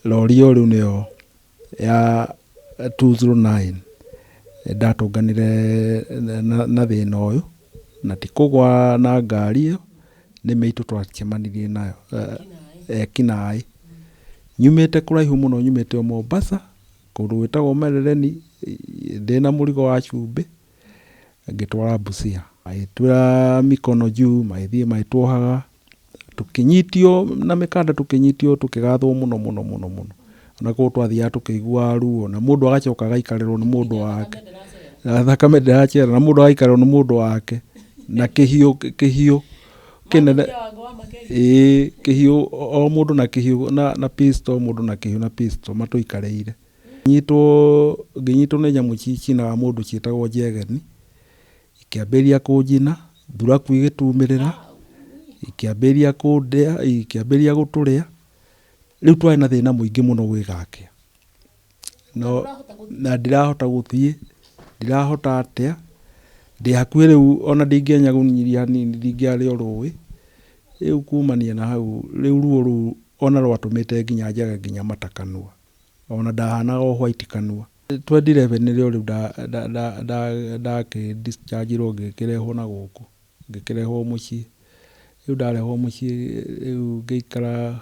Rori ĩyo rĩu nĩyo ya 209 ndatũnganire na thĩna ũyũ, na ti kũgwa na ngari ĩyo, nĩ mĩitũ twacemanirie nayo, ekinaĩ. Nyumĩte kũraihu mũno, nyumĩte o Mombasa, kũndũ gwĩtagwo Merereni, ndĩna mũrigo wa cumbĩ, ngĩtwara Busia. Magĩtwĩra mikono juu, magĩthiĩ magĩtuohaga, tũkĩnyitio na mĩkanda, tũkĩnyitio tũkĩgathwo mũno mũno mũno mũno. Na kũu twathiaga tũkĩiguaga ruo, na mũndũ agacoka agaikarĩrwo nĩ mũndũ wake. Na thakame ndĩracera, na mũndũ agaikarĩrwo nĩ mũndũ wake. Na kĩhiũ kĩhiũ kĩnene, ĩĩ kĩhiũ, o mũndũ na kĩhiũ na pistol, mũndũ na kĩhiũ na pistol matũikarĩire. Nyitwo, ngĩnyitwo nĩ nyamũ cicinaga mũndũ ciĩtagwo njegeni, ikĩambĩrĩria kũnjina, thuraku igĩtumĩrĩra, ikĩambĩrĩria kũndĩa, ikĩambĩrĩria gũtũrĩa. Rĩu twarĩ na thĩna mũingĩ mũno gwĩgakĩa. No na ndirahota gũthiĩ, ndirahota atĩa, ndĩ hakuhĩ rĩu ona ndingĩenyagunyirie hanini ndingĩarĩo rũĩ. Rĩu kumania na hau, rĩu ruo rũu ona rwatũmĩte nginya njage nginya mata kanua. Ona ndahanaga o white kanua. 2011 nĩrĩo rĩu ndakĩ discharge irwo ngĩkĩrehwo na gũkũ, ngĩkĩrehwo mũciĩ. Rĩu ndarehwo mũciĩ rĩu ngĩikara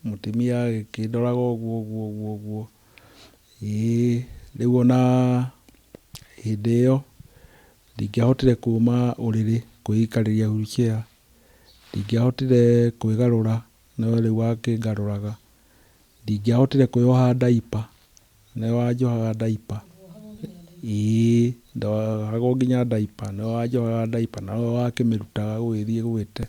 mũtumia agĩkĩndoraga ũguo ũguo ũguo ũguo. Ĩĩ rĩu ona hĩndĩ ĩyo ndingĩahotire kuma ũrĩrĩ kwĩikarĩria wheelchair, ndingĩahotire kwĩgarũra nĩwe rĩu wakĩngarũraga. Ndingĩahotire kwĩyoha diaper, nĩwe wanjohaga diaper. Ĩĩ ndohagwo nginya diaper, nĩwe wanjohaga diaper na nĩwe wakĩmĩrutaga gũgĩthiĩ gwĩte.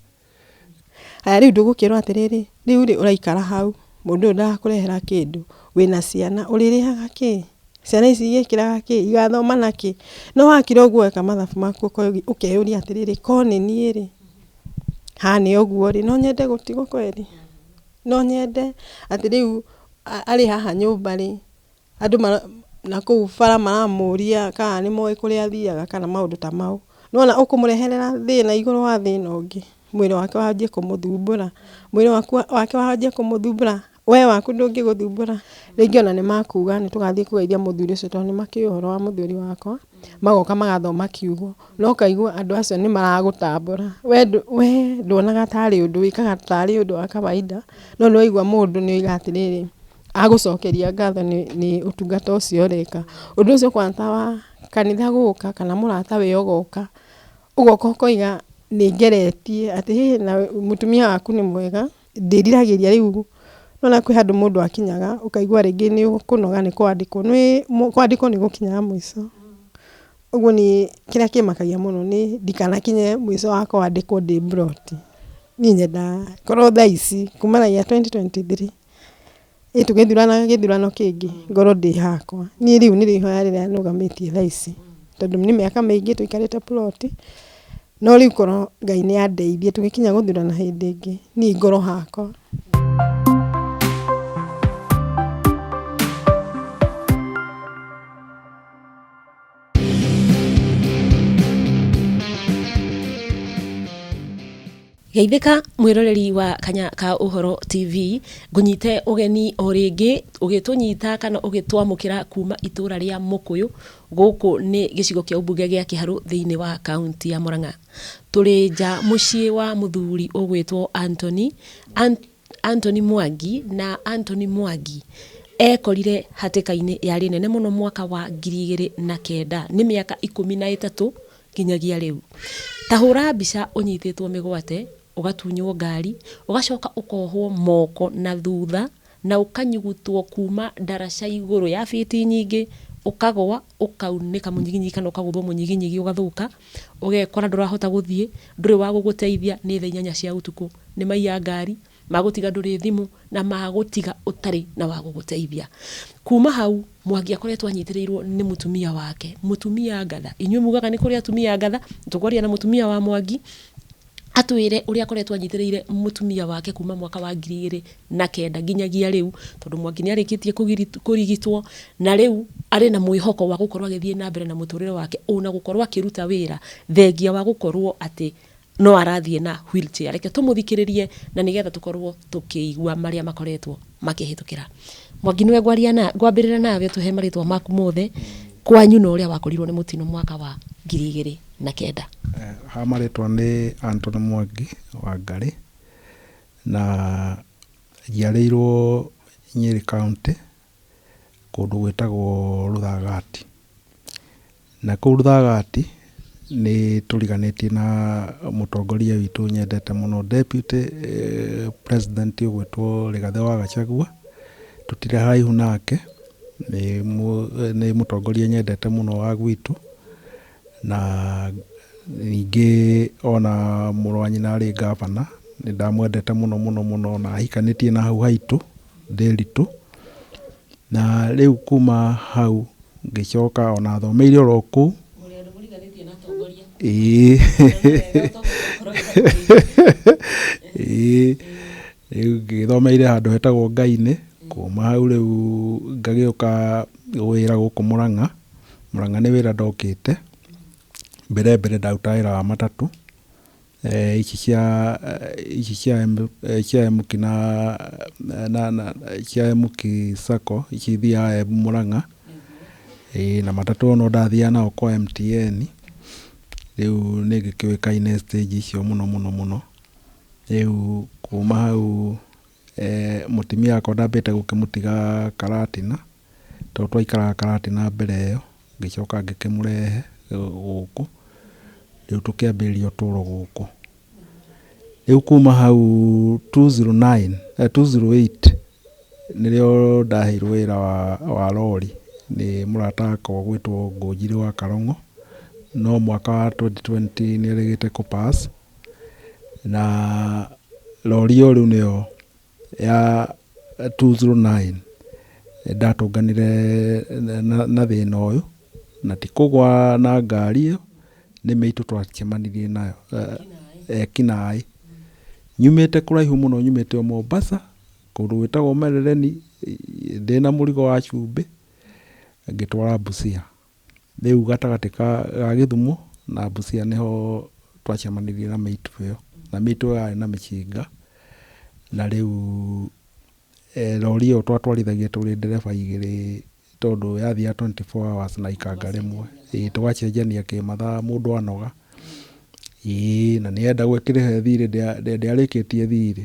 Haya rĩu ndũgũkĩrwo atĩrĩrĩ, rĩu rĩ ũraikara hau, mũndũ ũyũ ndarakũrehera kĩndũ, wĩna ciana, ũrĩrĩaga kĩ? Ciana ici igĩkĩraga kĩ? Igathoma na kĩ? No wakira ũguo weka mathabu maku ũkeyũria atĩrĩrĩ, ko nĩ niĩ rĩ, hane ũguo rĩ, no nyende gũtigwo kweri? No nyende atĩ rĩu arĩ haha nyũmba rĩ, andũ nakũu bara maramũria kana nĩ moĩ kũrĩa athiaga kana maũndũ ta mau. Nĩ wona ũkũmũreherera thĩna igũrũ wa thĩna ũngĩ, mwĩrĩ wake wanjie kũmũthumbũra, mwĩrĩ wake wanjie kũmũthumbũra, we waku ndũngĩgũthumbũra. Rĩngĩ ona nĩ makuga nĩ tũgathiĩ kũgeithia mũthuri ũcio tondũ nĩ makĩũĩ ũhoro wa mũthuri wakwa, magoka magathoma kiugo, na ũkaigua andũ acio nĩ maragũtambũra. We nduonaga tarĩ ũndũ, wĩkaga tarĩ ũndũ wa kawaida, no nĩ waigua mũndũ nĩ oiga atĩrĩrĩ, agũcokeria ngatho nĩ ũtungata ũcio ũreka. Ũndũ ũcio ũkona ta wa kanitha gũka kana mũrata we ũgoka, ũgoka ũkoiga nĩ ngeretie atĩ hĩ na mũtumia waku nĩ mwega, ndĩriragĩria rĩu, nĩwona kwĩ handũ mũndũ akinyaga ũkaigua rĩngĩ nĩ ũkũnoga nĩ kwandĩkwo, nĩ kwandĩkwo nĩ gũkinyaga mũico. Ũguo niĩ kĩrĩa kĩmakagia mũno nĩ ndikanakinye mũico wa kwandĩkwo ndĩ mburoti. Niĩ nyendaga korwo thaa ici kumanagia 2023 ĩ tũgĩthurana gĩthurano kĩngĩ ngorwo ndĩ hakwa. Niĩ rĩu nĩrĩo ihoya rĩrĩa nũgamĩtie thaa ici, tondũ nĩ mĩaka mĩingĩ tũikarĩte plot, no rĩu korwo Ngai nĩ andeithia tũgĩkinya gũthurana hĩndĩ ĩngĩ, niĩ ngorwo hakwa. Geithĩka mwĩroreri wa Kanya ka Ũhoro TV, ngũnyite ũgeni o rĩngĩ ũgĩtũnyita kana ũgĩtwamũkĩra kuma itũra rĩa Mũkũyũ, gũkũ nĩ gĩcigo kĩa ũmbunge gĩa Kĩharũ thĩinĩ wa kaunti ya Mũrang'a. Tũrĩ nja mũciĩ wa mũthuri ũgwĩtwo Anthony, Anthony Mwangi, na Anthony Mwangi ekorire hatĩka-inĩ yarĩ nene mũno mwaka wa 2009, nĩ mĩaka 13 nginyagia rĩu. Ta hũra mbica ũnyitĩtwo mĩgwate, ũgatunywo ngari, ũgacoka ũkohwo moko na thutha na ũkanyugutwo kuma ndaraca igũrũ ya biti nyingĩ, ũkagwa ũkaunĩka mũnyiginyigi kana ũkagũthwo mũnyiginyigi ũgathũka, ũgekora ndũrahota gũthiĩ, ndũrĩ wa gũgũteithia, nĩ thaa inyanya cia ũtukũ, nĩ maiya ngari, magũtiga ndũrĩ thimũ, na magũtiga ũtarĩ na wa gũgũteithia. Kuma hau, Mwangi akoretwo anyitĩrĩirwo nĩ mũtumia wake, mũtumia ngatha. Inyuĩ mugaga nĩ kũrĩ atumia ngatha, tũkwaria na mũtumia wa Mwangi, atwĩre ũrĩa akoretwo anyitĩrĩire mũtumia wake kuma mwaka wa 2009 nginyagia rĩu, tondũ Mwangi nĩ arĩkĩtie kũrigitwo, na rĩu arĩ na mwĩhoko wa gũkorwo agĩthiĩ na mbere na mũtũrĩre wake, ona gũkorwo akĩruta wĩra, thengia wa gũkorwo atĩ no arathiĩ na wheelchair. Reke tũmũthikĩrĩrie na nĩgetha tũkorwo tũkĩigua marĩa makoretwo Makĩhĩtũkĩra. Mwangi nĩwe ngwaria na ngwambĩrĩra nawe ũtũhe marĩtwa maku mothe kwanyu na ũrĩa wakorirwo nĩ mũtino mwaka wa 2009. Ha marĩtwa nĩ Anthony Mwangi wa Ngarĩ, na njiarĩirwo Nyĩrĩ County kũndũ gwĩtagwo Rũthagati. Na kũu Rũthagati nĩ tũriganĩtie na mũtongoria witũ nyendete mũno, Deputy President ũgwĩtwo Rigathĩ wa Gachagua. Tũtirĩ haraihu nake, nĩ mũtongoria nyendete mũno wa gwitũ, na ningĩ ona mũrũ wa nyina arĩ ngavana, nĩ ndamwendete mũno mũno mũno, na ahikanĩtie na hau haitũ Ndĩritũ. Na rĩu kuma hau ngĩcoka ona thomeire oro kũu. Ĩĩ, ĩĩ, rĩu ngĩthomeire handũ hetagwo Ngainĩ, kuma hau rĩu ngagĩũka wĩra gũkũ Mũrang'a. Mũrang'a nĩ wĩra ndokĩte, mbere mbere ndarutaga wĩra wa matatũ, ici cia ici cia cia Emki na na cia Emki Sacco, ici ithiaga Embu Mũrang'a. Ĩĩ, na matatũ no ndathiaga nao kwa MTN, rĩu nĩ ngĩkĩũĩkaine stage icio mũno mũno mũno. Rĩu kuma hau mũtumia wakwa ndambĩte gũkĩmũtiga Karatina, tondũ twaikaraga Karatina mbere ĩyo, ngĩcoka ngĩkĩmũrehe gũkũ, rĩu tũkĩambĩrĩria ũtũro gũkũ. Rĩu kuma hau 209, 208 nĩrĩo ndaheirwo wĩra wa rori nĩ mũrata wakwa ũgwĩtwo Ngũnjiri wa Karong'o, no mwaka wa 2020 nĩ erĩgĩte kũ pass, na rori ĩyo rĩu nĩyo ya 209 ndatũnganire na thĩna ũyũ, na ti kũgwa na ngari ĩyo, nĩ mĩitũ twacemanirie nayo ekinaĩ. Nyumĩte kũraihu mũno, nyumĩte o Mombasa, kũndũ gwĩtagwo Merereni, ndĩna mũrigo wa cumbĩ, ngĩtwara Busia. Rĩu gatagatĩ ga Gĩthumo na Busia nĩho twacemanirie na mĩitũ ĩyo, na mĩitũ ĩyo yarĩ na mĩcinga, na rĩu rori ĩyo twatwarithagia tũrĩ ndereba igĩrĩ, tondũ yathiaga 24 hours na ikanga rĩmwe. Ĩĩ, tũgacenjania kĩmathaa mũndũ anoga. Ĩĩ, na nĩ endagwo ĩkĩrĩhe thirĩ, ndĩarĩkĩtie thirĩ.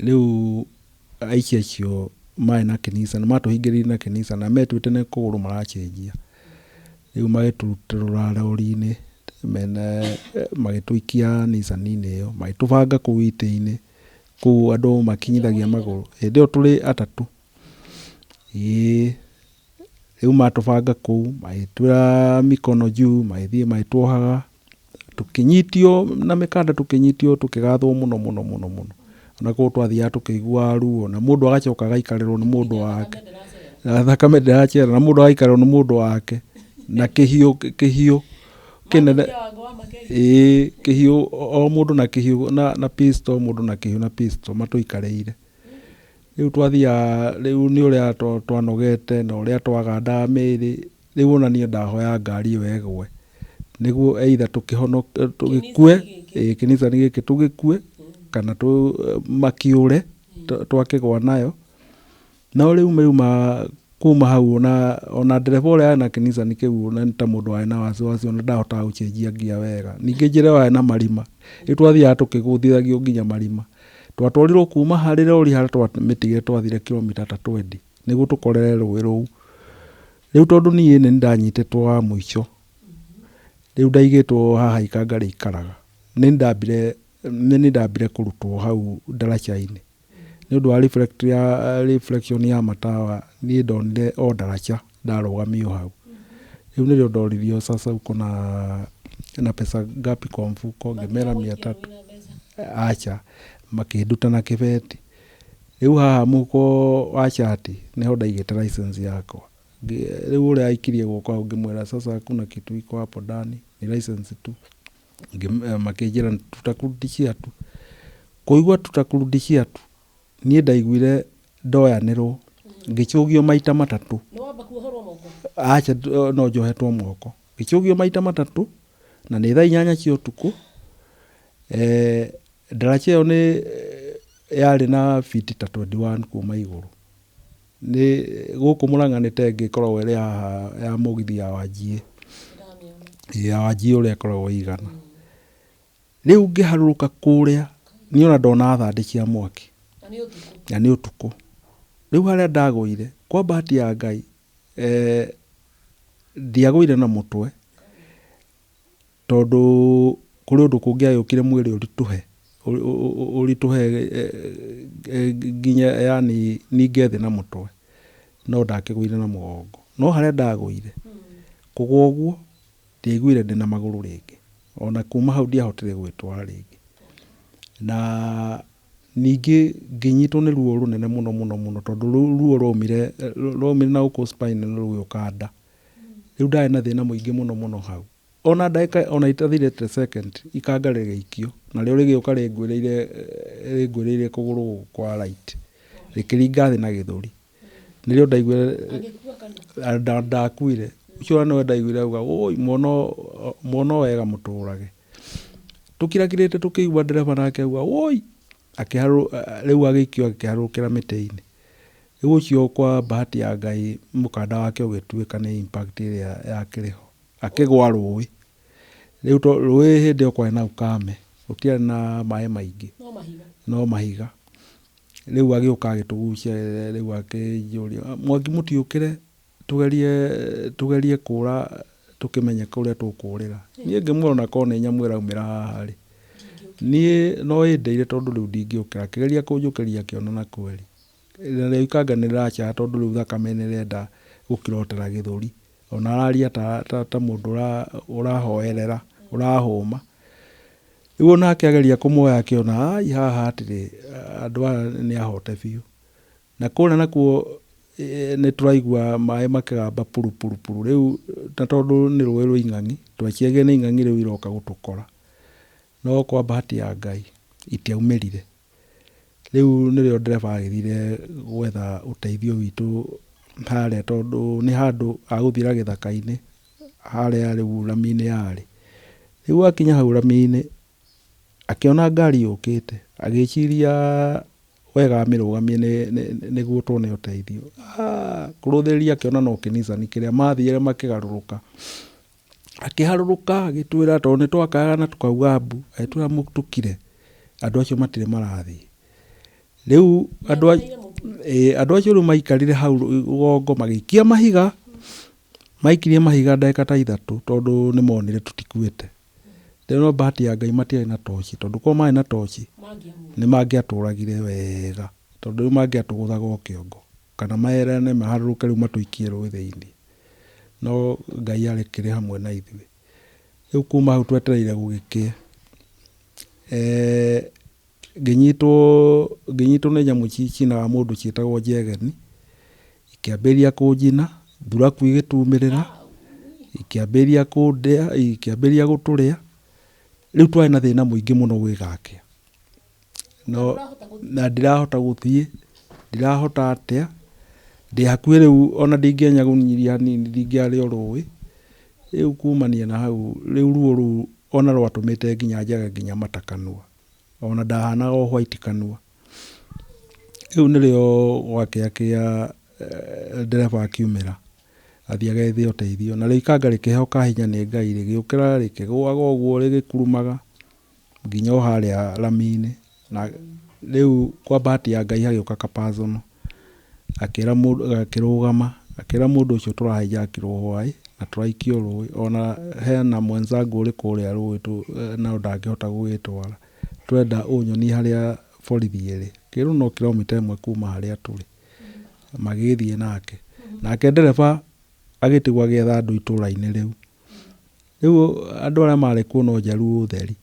Rĩu aici acio marĩ na kĩnisa, nĩ matũhingĩrĩirie na kĩnisa na metuĩte nĩ kũgũrũ maracenjia. Rĩu magĩtũrutũrũra rori-inĩ mena magĩtũikia Nissan-inĩ ĩyo, magĩtũbanga kũu itĩ-inĩ, kũu andũ makinyithagia magũrũ. Hĩndĩ ĩyo tũrĩ atatũ. Ĩĩ, rĩu matũbanga kũu, magĩtwĩra mikono juu, magĩthiĩ magĩtuohaga, tũkĩnyitio na mĩkanda, tũkĩnyitio tũkĩgathwo mũno mũno mũno mũno. Na kũu twathiaga tũkĩiguaga ruo, na mũndũ agacoka agaikarĩrwo nĩ mũndũ wake. Na thakame ndĩracera, na mũndũ agaikarĩrwo nĩ mũndũ wake na kĩhiũ, kĩhiũ kĩnene. Ĩĩ, kĩhiũ, o mũndũ na kĩhiũ na pistol, mũndũ na kĩhiũ na pistol matũikarĩire. Rĩu twathiaga, rĩu nĩ ũrĩa twanogete na ũrĩa twagandaga mĩĩrĩ, rĩu ona niĩ ndahoyaga ngari ĩyo ĩgwe, nĩguo either tũkĩhonoke tũgĩkue, ĩĩ, kĩnisa gĩkĩ tũgĩkue, kana makĩũre twakĩgwa nayo. No rĩu mauma kuma hau ona ndereba ũrĩa arĩ na kĩnisa kĩu ona nĩ ta mũndũ warĩ na wasiwasi, ona ndahotaga gũcenjia ngia wega. Ningĩ njĩra ĩyo yarĩ na marima, rĩu twathiaga tũkĩgũthithagio nginya marima. Twatwarirwo kuma harĩ rori harĩa twamĩtigire, twathire kilomita ta 20 nĩguo tũkorere rũĩ rũu. Rĩu tondũ niĩ nĩ ndanyitĩtwo wa mũico, rĩu ndaigĩtwo haha ikanga rĩikaraga, nĩ ndambire kũrutwo hau ndaraca-inĩ nĩ ũndũ wa reflection ya matawa. Niĩ ndonire o ndaraca ndarũgamio hau. Rĩu nĩrĩo ndoririo, "Sasa uko na pesa ngapi kwa mfuko?" Ngĩmera 300. Aca, makĩnduta na kĩbeti. Rĩu haha mũhuko wa cati nĩho ndaigĩte license yakwa. Rĩu ũrĩa aikirie guoko hau, ngĩmwĩra, "Sasa hakuna kitu iko hapo ndani, ni license tu." Makĩnjĩra, "Tutakurudishia tu." Kũigua "tutakurudishia tu", niĩ ndaiguire ndoyanĩrwo, ngĩcũgio maita matatũ. Nĩ wamba kuohorwo moko? Aca, no njohetwo moko. Ngĩcũgio maita matatũ, na nĩ thaa 8 cia ũtukũ. Ndaraca ĩyo nĩ yarĩ na fiti ta 21 kuma igũrũ. Nĩ gũkũ Mũrang'a nĩ ta ĩngĩ ĩkoragwo ĩrĩ haha ya mũgithi ya Wanjiĩ. Ya Wanjiĩ ũrĩa ĩkoragwo ĩigana. Rĩu ngĩharũrũka kũrĩa, niĩ ona ndona thandĩ cia mwaki. Na nĩ ũtukũ. Rĩu harĩa ndagũire, kwa bahati ya Ngai, ndiagũire na mũtwe, tondũ kũrĩ ũndũ kũngĩagĩũkire mwĩrĩ ũritũhe, ũritũhe nginya yani ninge thĩ na mũtwe, no ndakĩgũire na mũgongo. No harĩa ndagũire, kũgũa ũguo, ndiaiguire ndĩna magũrũ rĩngĩ. Ona kuma hau ndiahotire gwĩtwara rĩngĩ. Na ningĩ ngĩnyitwo nĩ ruo rũnene mũno mũno mũno tondũ rũu ruo rwaumire rwaumire na gũkũ spine rũgĩũka nda. Rĩu ndarĩ na thĩna mũingĩ mũno mũno hau. Ona ndagĩka ona itathirĩte second ikanga rĩgĩikio narĩo rĩgĩũka rĩngwĩrĩire rĩngwĩrĩire kũgũrũ gũkũ kwa right rĩkĩringa thĩ na gĩthũri. Nĩrĩo ndaiguire ndakuire. Ũcio nĩwe ndaiguire auga woi mwana mwana wega mũtũrage. Tũkirakirĩte tũkĩigua ndereba nake auga woi rĩu agĩikio akĩharũrũkĩra mĩtĩ-inĩ. Rĩu ũcio kwa bahati ya Ngai mũkanda wake ũgĩtuĩka nĩ impact ĩrĩa yakĩrĩ ho. Akĩgwa rũĩ. Rĩu to rũĩ hĩndĩ ĩyo kwarĩ na ukame, gũtiarĩ na maĩ maingĩ. No mahiga. Rĩu agĩũka agĩtũgucia rĩu akĩnjũria Mwangi mũtiũkĩre tũgerie tũgerie kũra tũkĩmenye kũrĩa tũkũrĩra. Niĩ ngĩmwĩra ona korwo nĩ nyamũ ĩraumĩra haha rĩ, niĩ no ĩndeire tondũ rĩu ndingĩũkĩra. Akĩgeria kũnjũkĩria akĩona na kweri. Narĩo ikanga nĩ rĩracaya tondũ rĩu thakame nĩ ĩrenda gũkĩrotera gĩthũri. Ona araria ta, ta, ta mũndũ ũrahoerera, ũrahũma. Rĩu onake ageria kũmuoya akĩona ai haha hatirĩ andũ aya nĩ ahote biũ. Na kũrĩa nakuo nĩ tũraigua maĩ makĩgamba puru puru puru. Rĩu na tondũ nĩ rũĩ rwĩ ing'ang'i, tweciragia nĩ ing'ang'i rĩu iroka gũtũkora. No kwa bahati ya Ngai, itiaumĩrire. Rĩu nĩrĩo ndereba agĩthire gwetha ũteithio witũ harĩa tondũ nĩ handũ agũthira gĩthaka-inĩ harĩa rĩu rami-inĩ yarĩ. Rĩu akinya hau rami-inĩ, akĩona ngari yũkĩte, agĩciria wega amĩrũgamie nĩguo tuone ũteithio. Kũrũthĩrĩria akĩona no kĩnicani kĩrĩa mathire makĩgarũrũka. Akĩharũrũka agĩtwĩra tondũ nĩ twakayaga na tũkauga mbu, agĩtwĩra tũkire, andũ acio matirĩ marathiĩ. Rĩu andũ andũ acio rĩu maikarire hau rũgongo magĩikia mahiga, maikirie mahiga ndagĩka ta ithatũ tondũ nĩ monire tũtikuĩte. Rĩu no bahati ya Ngai matiarĩ na toci tondũ korwo marĩ na toci nĩ mangĩatũragire wega tondũ rĩu mangĩatũgũthaga o kĩongo kana merane maharũrũke rĩu matũikie rũĩ thĩinĩ. No Ngai arĩkĩrĩ hamwe na ithuĩ. Rĩu kuma hau twetereire gũgĩkĩe, ngĩnyitwo ngĩnyitwo nĩ nyamũ cicinaga mũndũ ciĩtagwo njegeni, ikĩambĩrĩria kũnjina, thuraku igĩtumĩrĩra, ikĩambĩrĩria kũndĩa, ikĩambĩrĩria gũtũrĩa. Rĩu twarĩ na thĩna mũingĩ mũno gũgĩgakĩa. No na ndirahota gũthiĩ, ndirahota atĩa, ndĩ hakuhĩ rĩu ona ndingĩanyagunyirie hanini ndingĩarĩ o rũĩ. Rĩu kumania na hau, rĩu ruo rũu ona rwatũmĩte nginya njage nginya mata kanua. Ona ndahanaga o white kanua. Rĩu nĩrĩo gwakĩakĩa ndereba akiumĩra athiĩ agethe ũteithio. Narĩo ikanga rĩkĩheo kahinya nĩ Ngai rĩgĩũkĩra rĩkĩgũaga ũguo rĩgĩkurumaga nginya o harĩa rami-inĩ. Na rĩu kwa bahati ya Ngai hagĩũka ka personal akĩra mũndũ akĩrũgama akĩra mũndũ ũcio tũrahijakirwo hwaĩ na tũraikio rũĩ ona hena mwenzangu ũrĩ kũrĩa rũĩ no ndangĩhota gũgĩtwara. Tũrenda ũnyonie harĩa borithi ĩrĩ. Ngĩrwo no kilomita ĩmwe kuma harĩa tũrĩ. Magĩgĩthiĩ nake. Nake ndereba agĩtigwo agĩetha andũ itũra-inĩ rĩu. Rĩu andũ arĩa marĩ kuo no njaruo theri.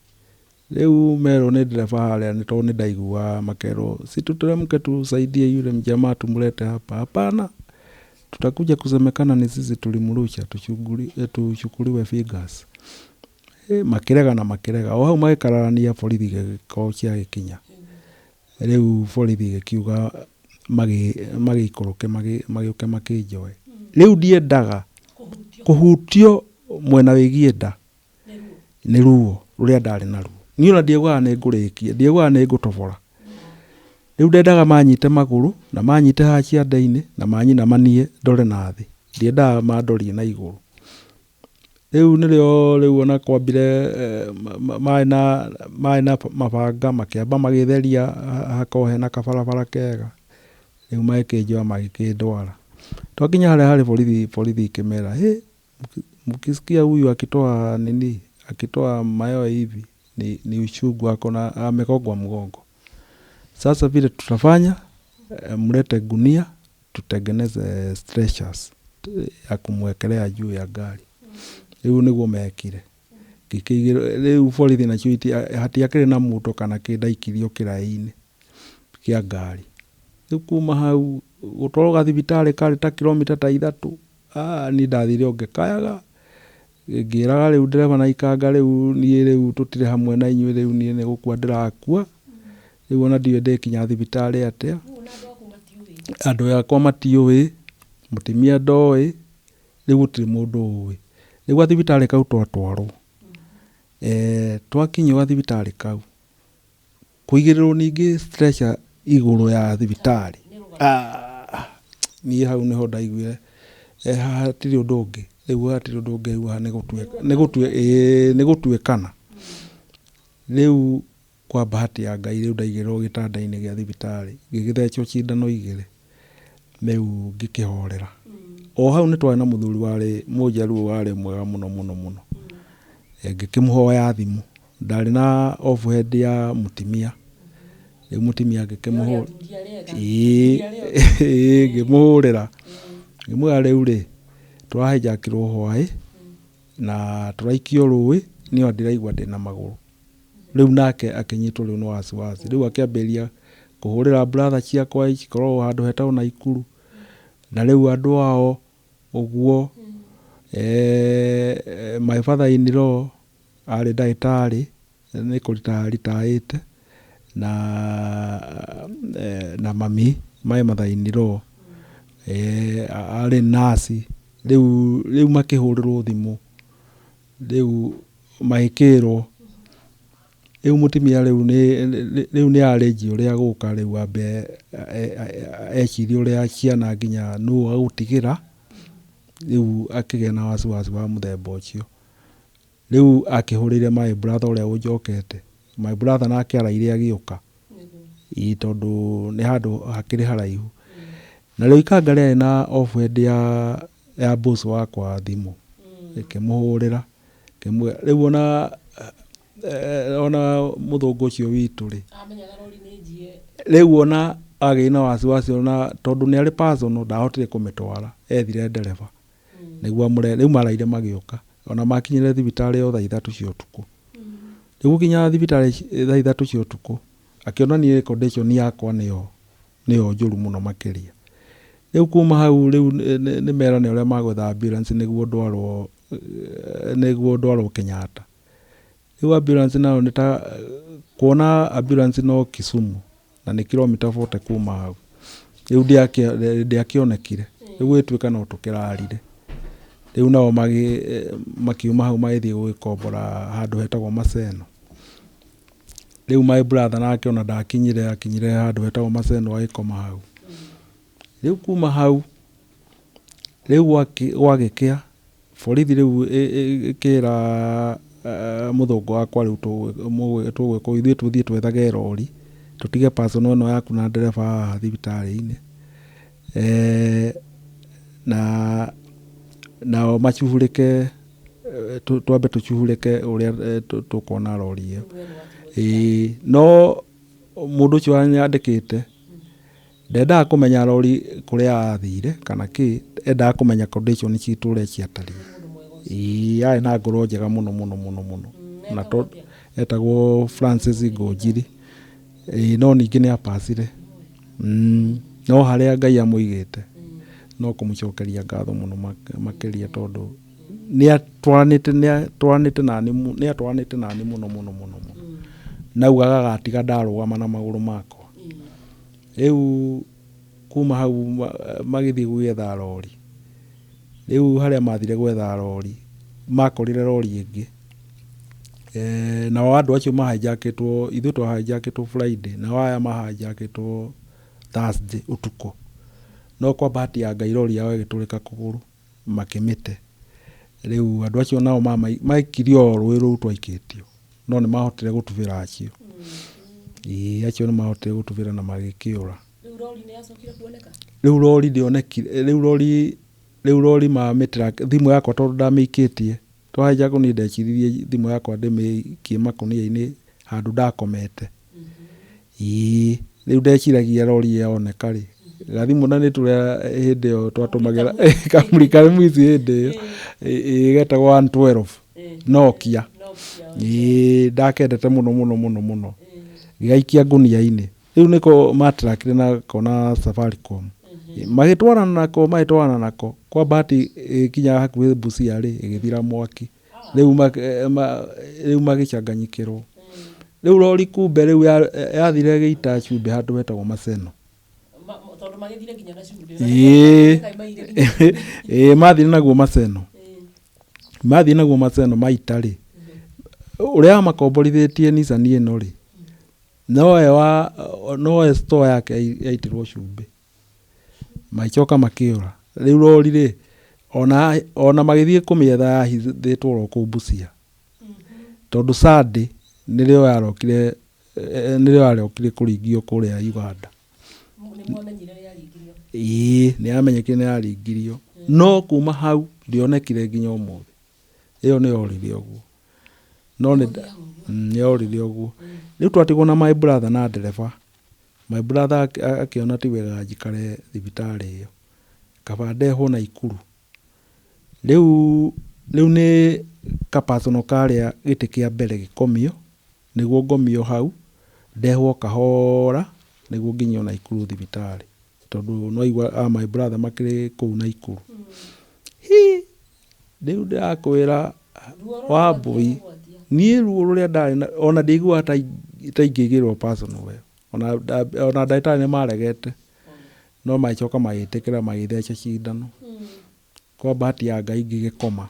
Rĩu merwo nĩ ndereba harĩa nĩ tondũ nĩ ndaiguaga makerwo si tuteremke tusaidie yule mjamaa tumlete hapa. Hapana, tutakuja kusemekana ni sisi tulimrusha tuchukuliwe figures. Makĩrega na makĩrega. O hau magĩkararania borithi igĩkorwo ciagĩkinya. Rĩu borithi ĩgĩkiuga magĩikũrũke magĩũke makĩnjoe. Rĩu ndiendaga kũhutio mwena wĩgiĩ nda nĩ ruo rũrĩa ndarĩ naruo. Niĩ ona ndiaugaga nĩ ngũrĩkia, ndiaugaga nĩ ngũtobora. Rĩu ndendaga manyite magũrũ na manyite haha ciande-inĩ na manyinamanie ndore na thĩ, ndiendaga mandorie na igũrũ. Rĩu nĩrĩo rĩu ona kwambire marĩ na mabanga makĩamba magĩtheria hakorwo hena kabarabara kega, rĩu magĩkĩnjoya magĩkĩndwara. Twakinya harĩa harĩ borithi, borithi ikĩmera hĩ, mkisikia huyu akitoa nini, akitoa mayowe hivi ni uchungu ako na amegongwa mgongo. Sasa vile tutafanya, mlete gunia tutengeneze stretchers ya kumwekelea juu ya gari. Rĩu nĩguo mekire. Rĩu borithi nacio hatiakĩrĩ na mũndũ kana kĩ, ndaikirio kĩraĩ-inĩ kĩa ngari. Rĩu kuma hau gũtwarwo gathibitarĩ karĩ ta kilomita ta 3, niĩ ndathire o ngĩkayaga, ngĩraga rĩu ndereba na ikanga rĩu niĩ rĩu tũtirĩ hamwe na inyuĩ, rĩu niĩ nĩ gũkua ndĩrakua, rĩu ona ndiũĩ ndĩkinya thibitarĩ atĩa. Andũ akwa matiũĩ, mũtumia ndoĩ, rĩu gũtirĩ mũndũ ũĩ. Rĩu gathibitarĩ kau twatwarwo, twakinyio gathibitarĩ kau, kũigĩrĩrwo ningĩ stretcher igũrũ ya thibitarĩ. Niĩ hau nĩho ndaiguire, haha hatirĩ ũndũ ũngĩ, rĩu hatirĩ ũndũ ũngĩ, rĩu haha nĩ gũtuĩkana. Rĩu kwa bahati ya Ngai rĩu ndaigĩrĩrwo gĩtanda-inĩ gĩa thibitarĩ, ngĩgĩthecwo cindano 2, rĩu ngĩkĩhorera. O hau nĩ twarĩ na mũthuri warĩ mũnjaruo warĩ mwega mũno mũno mũno. Ngĩkĩmũhoya thimũ, ndarĩ na off head ya mũtumia. Rĩu mũtumia ngĩkĩmũhũrĩra, ngĩmũhũrĩra, ngĩmwĩra rĩu rĩ, tũrahijakĩrwo hwaĩ na tũraikio rũĩ, niĩ ona ndiraigua ndĩna magũrũ. Rĩu nake akĩnyitwo rĩu nĩ wasiwasi. Rĩu akĩambĩrĩria kũhũrĩra brother ciakwa cikoragwo handũ hetagwo Naikuru, na rĩu andũ ao ũguo. My father in law arĩ ndagĩtarĩ, nĩ kũritaya aritaĩte, na mami my mother in law arĩ nurse. Rĩu makĩhũrĩrwo thimũ, rĩu magĩkĩrwo, rĩu mũtumia rĩu rĩu nĩ arĩnjia ũrĩa gũka rĩu ambe ecirie ũrĩa ciana nginya nũ agũtigĩra, rĩu akĩgĩa na wasiwasi wa mũthemba ũcio. Rĩu akĩhũrĩire my brother ũrĩa ũnjokete, my brother nake araire agĩũka, ĩĩ tondũ nĩ handũ hakĩrĩ haraihu. Na rĩu ikanga rĩarĩ na off head ya boss wakwa thimũ, ĩkĩmũhũrĩra, ngĩmwĩra rĩu ona mũthũngũ ũcio witũ rĩ, rĩu ona agĩire na wasiwasi ona tondũ nĩ arĩ personal ndahotire kũmĩtwara, ethire ndereba nĩguo amũrehe. Rĩu maraire magĩũka, ona makinyire thibitarĩ o thaa 3 cia ũtukũ. Rĩu gũkinya thibitarĩ thaa 3 cia ũtukũ, akĩona niĩ condition yakwa nĩyo njũru mũno makĩria. Rĩu kuma hau rĩu nĩ merane ũrĩa magwetha ambulance nĩguo ndwarwo Kenyatta. Rĩu ambulance nayo nĩ ta kuona ambulance no Kisumu na nĩ kilomita 40 kuma hau. Rĩu ndĩakĩonekire, rĩu gũgĩtuĩka no tũkĩrarire. Rĩu nao makiuma hau magĩthiĩ gũgĩkombora handũ hetagwo Maseno. Rĩu my brother nake ona ndakinyire, akinyire handũ hetagwo Maseno agĩkoma hau. Rĩu kuma hau, rĩu gwagĩkĩa, borithi rĩu ĩkĩra mũthũngũ wakwa rĩu tũgwĩka ithuĩ tũthiĩ twethage rori, tũtige personal ĩno yaku na ndereba haha thibitarĩ-inĩ. Na nao macuhurĩke, twambe tũcuhurĩke ũrĩa tũkuona rori ĩyo. Ĩĩ, no mũndũ ũcio wanyandĩkĩte ndendaga kũmenya rori kũrĩa athire kana kĩ, endaga kũmenya condition citũ ũrĩa ciatariĩ. Ĩĩ, arĩ na ngoro njega mũno mũno mũno mũno. Na etagwo Francis Ngũnjiri. Ĩĩ, no ningĩ nĩ apacire. No harĩa Ngai amũigĩte no kũmũcokeria ngatho mũno makĩria tondũ nĩ atwaranĩte nani mũno mũno mũno mũno. Na augaga agatiga ndarũgama na magũrũ makwa. Rĩu kuma hau magĩthiĩ gwetha rori. Rĩu harĩa mathire gwetha rori, makorire rori ĩngĩ Nao andũ acio mahijackĩtwo, ithuĩ twahijackĩtwo Friday, nao aya mahijackĩtwo Thursday ũtukũ. No kwa bahati ya Ngai rori yao ĩgĩtũrĩka kũgũrũ makĩmĩte. Rĩu andũ acio nao maikirio o rũĩ rũu twaikĩtio, no nĩ mahotire gũtubĩra acio. Ĩĩ acio nĩ mahotire gũtubĩra na magĩkĩũra. Rĩu rori nĩ yacokire kuoneka? Rĩu rori ndĩonekire, rĩu rori rĩu rori mamĩtrack, thimũ yakwa tondũ ndamĩikĩtie, twahijackwo niĩ ndeciririe thimũ yakwa ndĩmĩikie makũnia-inĩ handũ ndakomete. Ĩĩ rĩu ndeciragia rori yoneka rĩ, gathimũ na nĩ tũrĩa hĩndĩ ĩyo twatũmagĩra kamũrika mwici hĩndĩ ĩyo getagwo 112 Nokia. Ĩĩ ndakendete mũno mũno mũno mũno. Ngĩgaikia ngũnia-inĩ. Rĩu nĩko matrackire nako na Safaricom. Magĩtwarana nako magĩtwarana nako, kwa bahati ĩgĩkinya hakuhĩ Busia rĩ, ĩgĩthira mwaki. Rĩu rĩu magĩcanganyikĩrwo. Rĩu rori kumbe rĩu yathire ĩgĩita cumbĩ handũ hetagwo Maseno. Tondũ magĩthire nginya na cumbĩ. Ĩĩ ĩĩ mathire naguo Maseno. Mathiĩ naguo Maseno maita rĩ, ũrĩa wamakomborithĩtie Nissan ĩno rĩ, nowe wa nowe store yake yaitirwo cumbĩ. Magĩcoka makĩũra. Rĩu rori rĩ, ona magĩthiĩ kũmĩetha yahithĩtwo oro kũu Busia. Tondũ Sunday nĩrĩo yarokire nĩrĩo yarokire kũringio kũrĩa Uganda. Nĩ mwamenyire nĩ yaringirwo? Ĩĩ nĩ yamenyekire nĩ yaringirio. No kuma hau ndĩonekire nginya ũmũthĩ. Ĩyo nĩ yorire ũguo. No nĩ nĩ yorire ũguo. Rĩu twatigwo na my brother na ndereba. My brother akĩona ti wega njikare thibitarĩ ĩyo. Kaba ndehwo Naikuru. Rĩu rĩu nĩ ka personal karĩa gĩtĩ kĩa mbere gĩkomio, nĩguo ngomio hau, ndehwo kahora nĩguo nginyio Naikuru thibitarĩ. Tondũ nĩ waigua a my brother makĩrĩ kũu Naikuru. Hi! Rĩu ndĩrakwĩra Wambũi, niĩ ruo rũrĩa ndarĩ na ona ndiaiguaga ta ingĩigĩrwo personal ĩyo. Ona ndagĩtarĩ nĩ maregete. No magĩcoka magĩtĩkĩra magĩtheca cindano. Kwa bahati ya Ngai ngĩgĩkoma.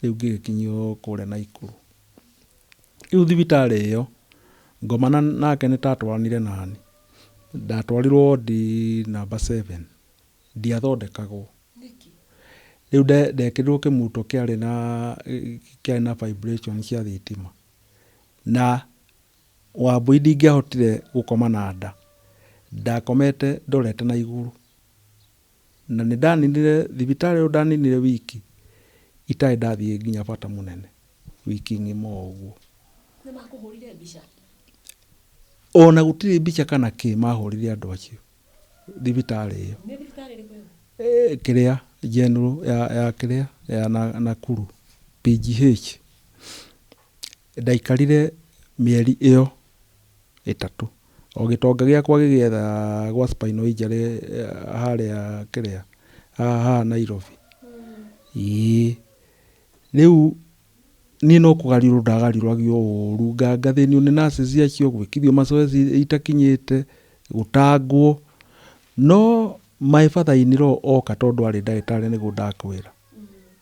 Rĩu ngĩgĩkinyio kũrĩa Naikuru. Rĩu thibitarĩ ĩyo, ngoma nake nĩ tatwaranire nani. Ndatwarirwo wodi number 7. Ndiathondekagwo. Rĩu ndekĩrirwo kĩmuto kĩarĩ na vibration cia thitima. Na Wambũi ndingĩahotire gũkoma na nda. Ndakomete ndorete na igũrũ. Na nĩ ndaninire thibitarĩ ĩyo ndaninire wiki itarĩ ndathiĩ nginya bata mũnene. Wiki ng'ima o ũguo. Nĩ makũhũrire mbica? Ona gũtirĩ mbica kana kĩ mahũrire andũ acio thibitarĩ ĩyo. Nĩ thibitarĩ ĩrĩkũ ĩyo? Kĩrĩa General ya kĩrĩa ya Nakuru PGH. Ndaikarire mĩeri ĩyo 3. O gĩtonga gĩakwa gĩgĩetha gwa spinal injury harĩa kĩrĩa haha Nairobi. Ĩĩ. Rĩu niĩ no kũgariũrwo ndagariũragio ũru, ngathĩnio nĩ nurses acio, gwĩkithio mazoezi itakinyĩte, gũtangwo. No my father in law oka tondũ arĩ ndagĩtarĩ nĩguo ndakwĩra.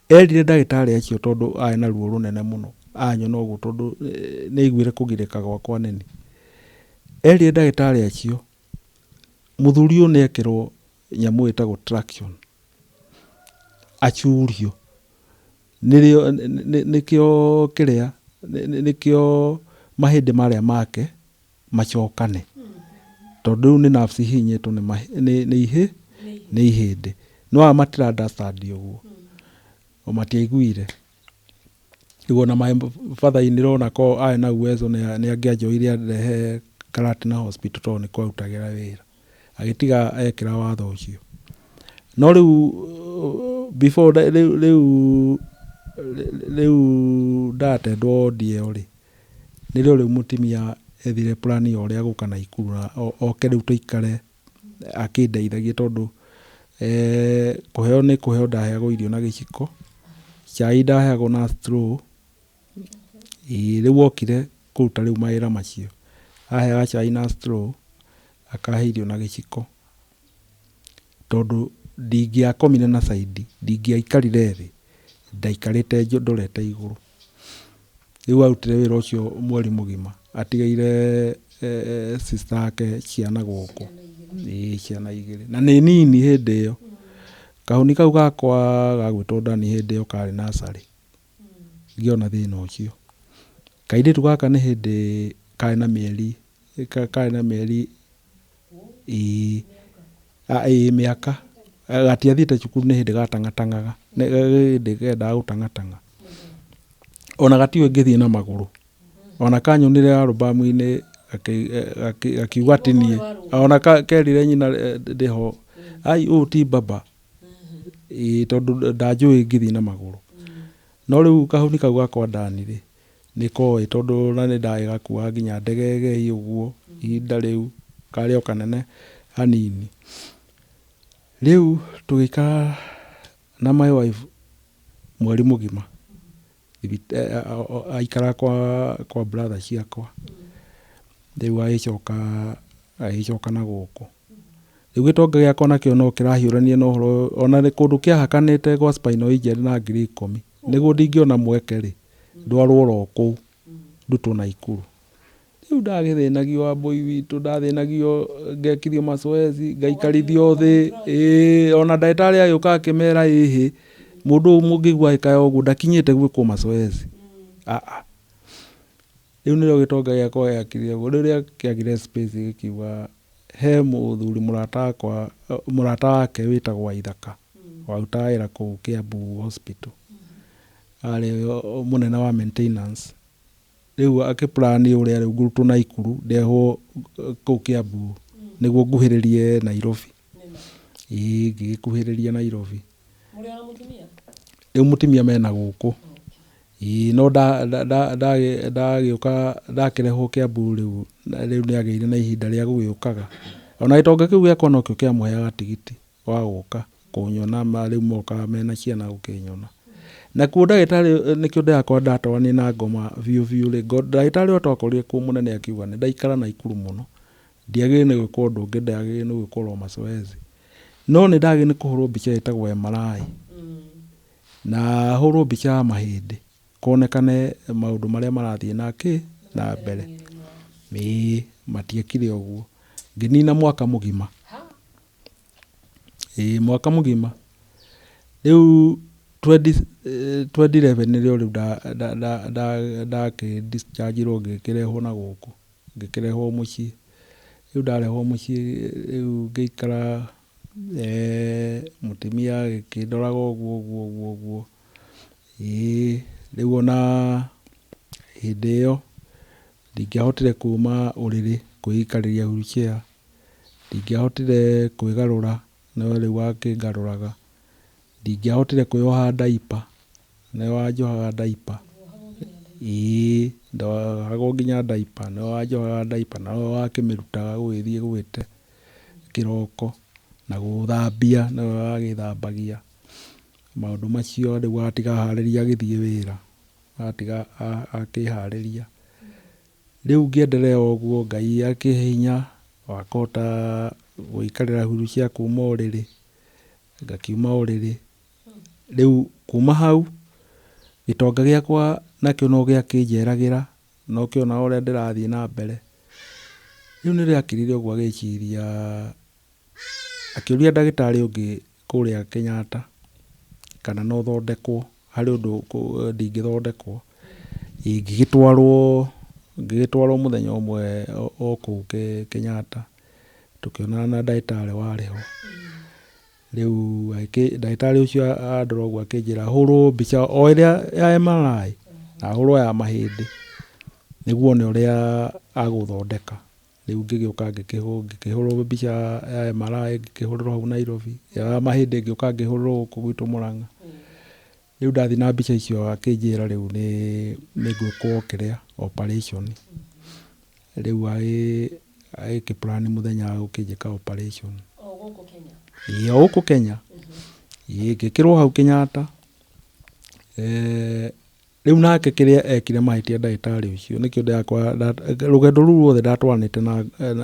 Erire ndagĩtarĩ acio tondũ arĩ na ruo rũnene mũno, anyona ũguo tondũ nĩ aiguire kũgirĩka gwakwa nĩni. Erire ndagĩtarĩ acio, mũthuri ũyũ nĩ ekĩrwo nyamũ ĩtagwo traction, acurio. Nĩrĩo nĩkĩo kĩrĩa nĩkĩo mahĩndĩ marĩa make macokane. Tondũ rĩu nĩ nerves ihihinyĩtwo nĩ nĩ ihĩndĩ. No aya matira understand ũguo. O matiaiguire. Rĩu ona my father in law nako arĩ na uwezo nĩ angĩanjoire andehe Karatina Hospital tondũ nĩkuo arutagĩra wĩra. Agĩtiga ekĩra watho ũcio. No rĩu before rĩu rĩu rĩu ndatendwo wodi ĩyo rĩ, nĩrĩo rĩu mũtumia ethire plan ya ũrĩa gũka Naikuru na oke rĩu tũikare akĩndeithagia tondũ kũheo nĩ kũheo ndaheagwo irio na gĩciko, cai ndaheagwo na straw. Ĩĩ rĩu okire kũruta rĩu mawĩra macio. Aheaga cai na straw, akahe irio na gĩciko. Tondũ ndingĩakomire na side, ndingĩaikarire thĩ, ndaikarĩte ndorete igũrũ. Rĩu arutire wĩra ũcio mweri mũgima atigĩire sister yake ciana gũkũ. Ĩĩ ciana igĩrĩ. Na nĩ nini hĩndĩ ĩyo. Kahuni kau gakwa gagwĩtwo Dani hĩndĩ ĩyo karĩ nursery ngĩona thĩna ũcio. Kairĩtu gaka nĩ hĩndĩ karĩ na mĩeri karĩ na mĩeri ĩĩ ĩĩ mĩaka. Gatiathiĩte cukuru nĩ hĩndĩ gatang'atang'aga, nĩ hĩndĩ kendaga gũtang'atang'a. Ona gatiũĩ ngĩthiĩ na magũrũ. Ona kanyonire album-inĩ gakiuga ti niĩ. Ona kerire nyina ndĩho, ai ũyũ ti baba. Ĩĩ tondũ ndanjũĩ ngĩthiĩ na magũrũ. No rĩu kahuni kau gakwa Dani rĩ, nĩ koĩ tondũ ona nĩ ndagĩgakuaga nginya Ndegegei ũguo ihinda rĩu, karĩ o kanene hanini. Rĩu tũgĩikara na my wife mweri mũgima. Aikaraga kwa brother ciakwa, rĩu agĩcoka agĩcoka na gũkũ. Rĩu gĩtonga gĩakwa nakĩo no kĩrahiũrania na ũhoro ũyũ, ona kũndũ kĩahakanĩte gwa spinal injury na 10,000, nĩguo ndingĩona mweke rĩ, ndwarwo oro kũu, ndutwo Naikuru. Rĩu ndagĩthĩnagio Wambũi witũ, ndathĩnagio ngekithio mazoezi, ngaikarithio thĩ, ĩĩ ona ndagĩtarĩ agĩũka akĩmera ĩhĩ, mũndũ ũyũ mũngĩigua agĩkaya ũguo ndakinyĩte gwĩkwo mazoezi, aa. Rĩu nĩrĩo gĩtonga gĩakwa gĩakire ũguo, rĩrĩa kĩagire space gĩkiuga he mũthuri mũrata wakwa, mũrata wake wĩtagwo Waithaka, warutaga wĩra kũu Kiambu hospital, arĩ mũnene wa maintenance. Rĩu akĩ plan ũrĩa rĩu ngũrutwo Naikuru ndehwo kũu Kiambu nĩguo nguhĩrĩrie Nairobi. Ĩĩ ngĩgĩkuhĩrĩria Nairobi. Rĩu mũtumia mena gũkũ. Ĩĩ no ndagĩũka ndakĩrehwo Kiambu rĩu, rĩu nĩ agĩire na ihinda rĩa gũgĩũkaga. Ona gĩtonga kĩu gĩakwa nokĩo kĩamũheaga tigiti. wa gũka kũnyona ma rĩu mokaga mena ciana gũkĩnyona. Nakuo ndagĩtarĩ nĩkĩo ndĩrakorwo ndatwarania na ngoma biũ biũ rĩ, ndagĩtarĩ ũrĩa twakorire kũu mũnene akiuga nĩ ndaikara Naikuru mũno, ndiagĩrĩire nĩ gwĩkwo ũndũ ũngĩ ndagĩrĩire nĩ gwĩkwo o mazoezi. No nĩ ndagĩrĩire nĩ kũhũrwo mbica ĩtagwo MRI na hũrwo mbica ya mahĩndĩ kuonekane maũndũ marĩa marathiĩ na kĩ na mbere. Ĩĩ matiekire ũguo. Ngĩnina mwaka mũgima. Ĩĩ mwaka mũgima. Rĩu 2011 nĩrĩo rĩu ndakĩ discharge irwo ngĩkĩrehwo na gũkũ, ngĩkĩrehwo mũciĩ. Rĩu ndarehwo mũciĩ rĩu ngĩikara mũtumia agĩkĩndoraga ũguo ũguo ũguo ũguo. Ĩĩ rĩu ona hĩndĩ ĩyo ndingĩahotire kuma ũrĩrĩ kwĩikarĩria wheelchair. Ndingĩahotire kwĩgarũra, nĩwe rĩu wakĩngarũraga. Ndingĩahotire kwĩyoha diaper, nĩwe wanjohaga diaper. Ĩĩ ndohagwo nginya diaper, nĩwe wanjohaga diaper na nĩwe wakĩmĩrutaga gũgĩthiĩ gwĩte kĩroko, na gũthambia nĩwe wagĩthambagia. Maũndũ macio rĩu agatiga aharĩria agĩthiĩ wĩra, agatiga akĩharĩria. Rĩu ngĩenderea ũguo Ngai akĩhe hinya wa kũhota gũikarĩra wheelchair kuma ũrĩrĩ, ngakiuma ũrĩrĩ. Rĩu kuma hau, gĩtonga gĩakwa nakĩo no gĩakĩnjeragĩra, no kĩonaga ũrĩa ndĩrathiĩ na mbere. Rĩu nĩ rĩakirire ũguo agĩciria, akĩũria ndagĩtarĩ ũngĩ kũrĩa Kenyatta kana no thondekwo, harĩ ũndũ ndingĩthondekwo. Ngĩgĩtwarwo, ngĩgĩtwarwo mũthenya ũmwe o kũu Kenyatta, tũkĩonana na ndagĩtarĩ warĩ ho. Rĩu ndagĩtarĩ ũcio andora ũguo akĩnjĩra hũrwo mbica o ĩrĩa ya MRI na hũrwo ya mahĩndĩ nĩguo one ũrĩa agũthondeka. Rĩu ngĩgĩũka ngĩkĩhũrwo mbica ya MRI ngĩkĩhũrĩrwo hau Nairobi, ya mahĩndĩ ngĩũka ngĩhũrĩrwo gũkũ gwitũ Mũrang'a. Rĩu ndathiĩ na mbica icio akĩnjĩra rĩu nĩ ngwĩkwo kĩrĩa, operation. Rĩu agĩkĩ plan mũthenya wa gũkĩnjĩka operation. O gũkũ Kenya? Ĩĩ o gũkũ Kenya. Ĩĩ ngĩkĩrwo hau Kenyatta. Rĩu nake kĩrĩa ekire mahĩtia ndagĩtarĩ ũcio nĩkĩo ndĩrakora rũgendo rũu ruothe ndatwaranĩte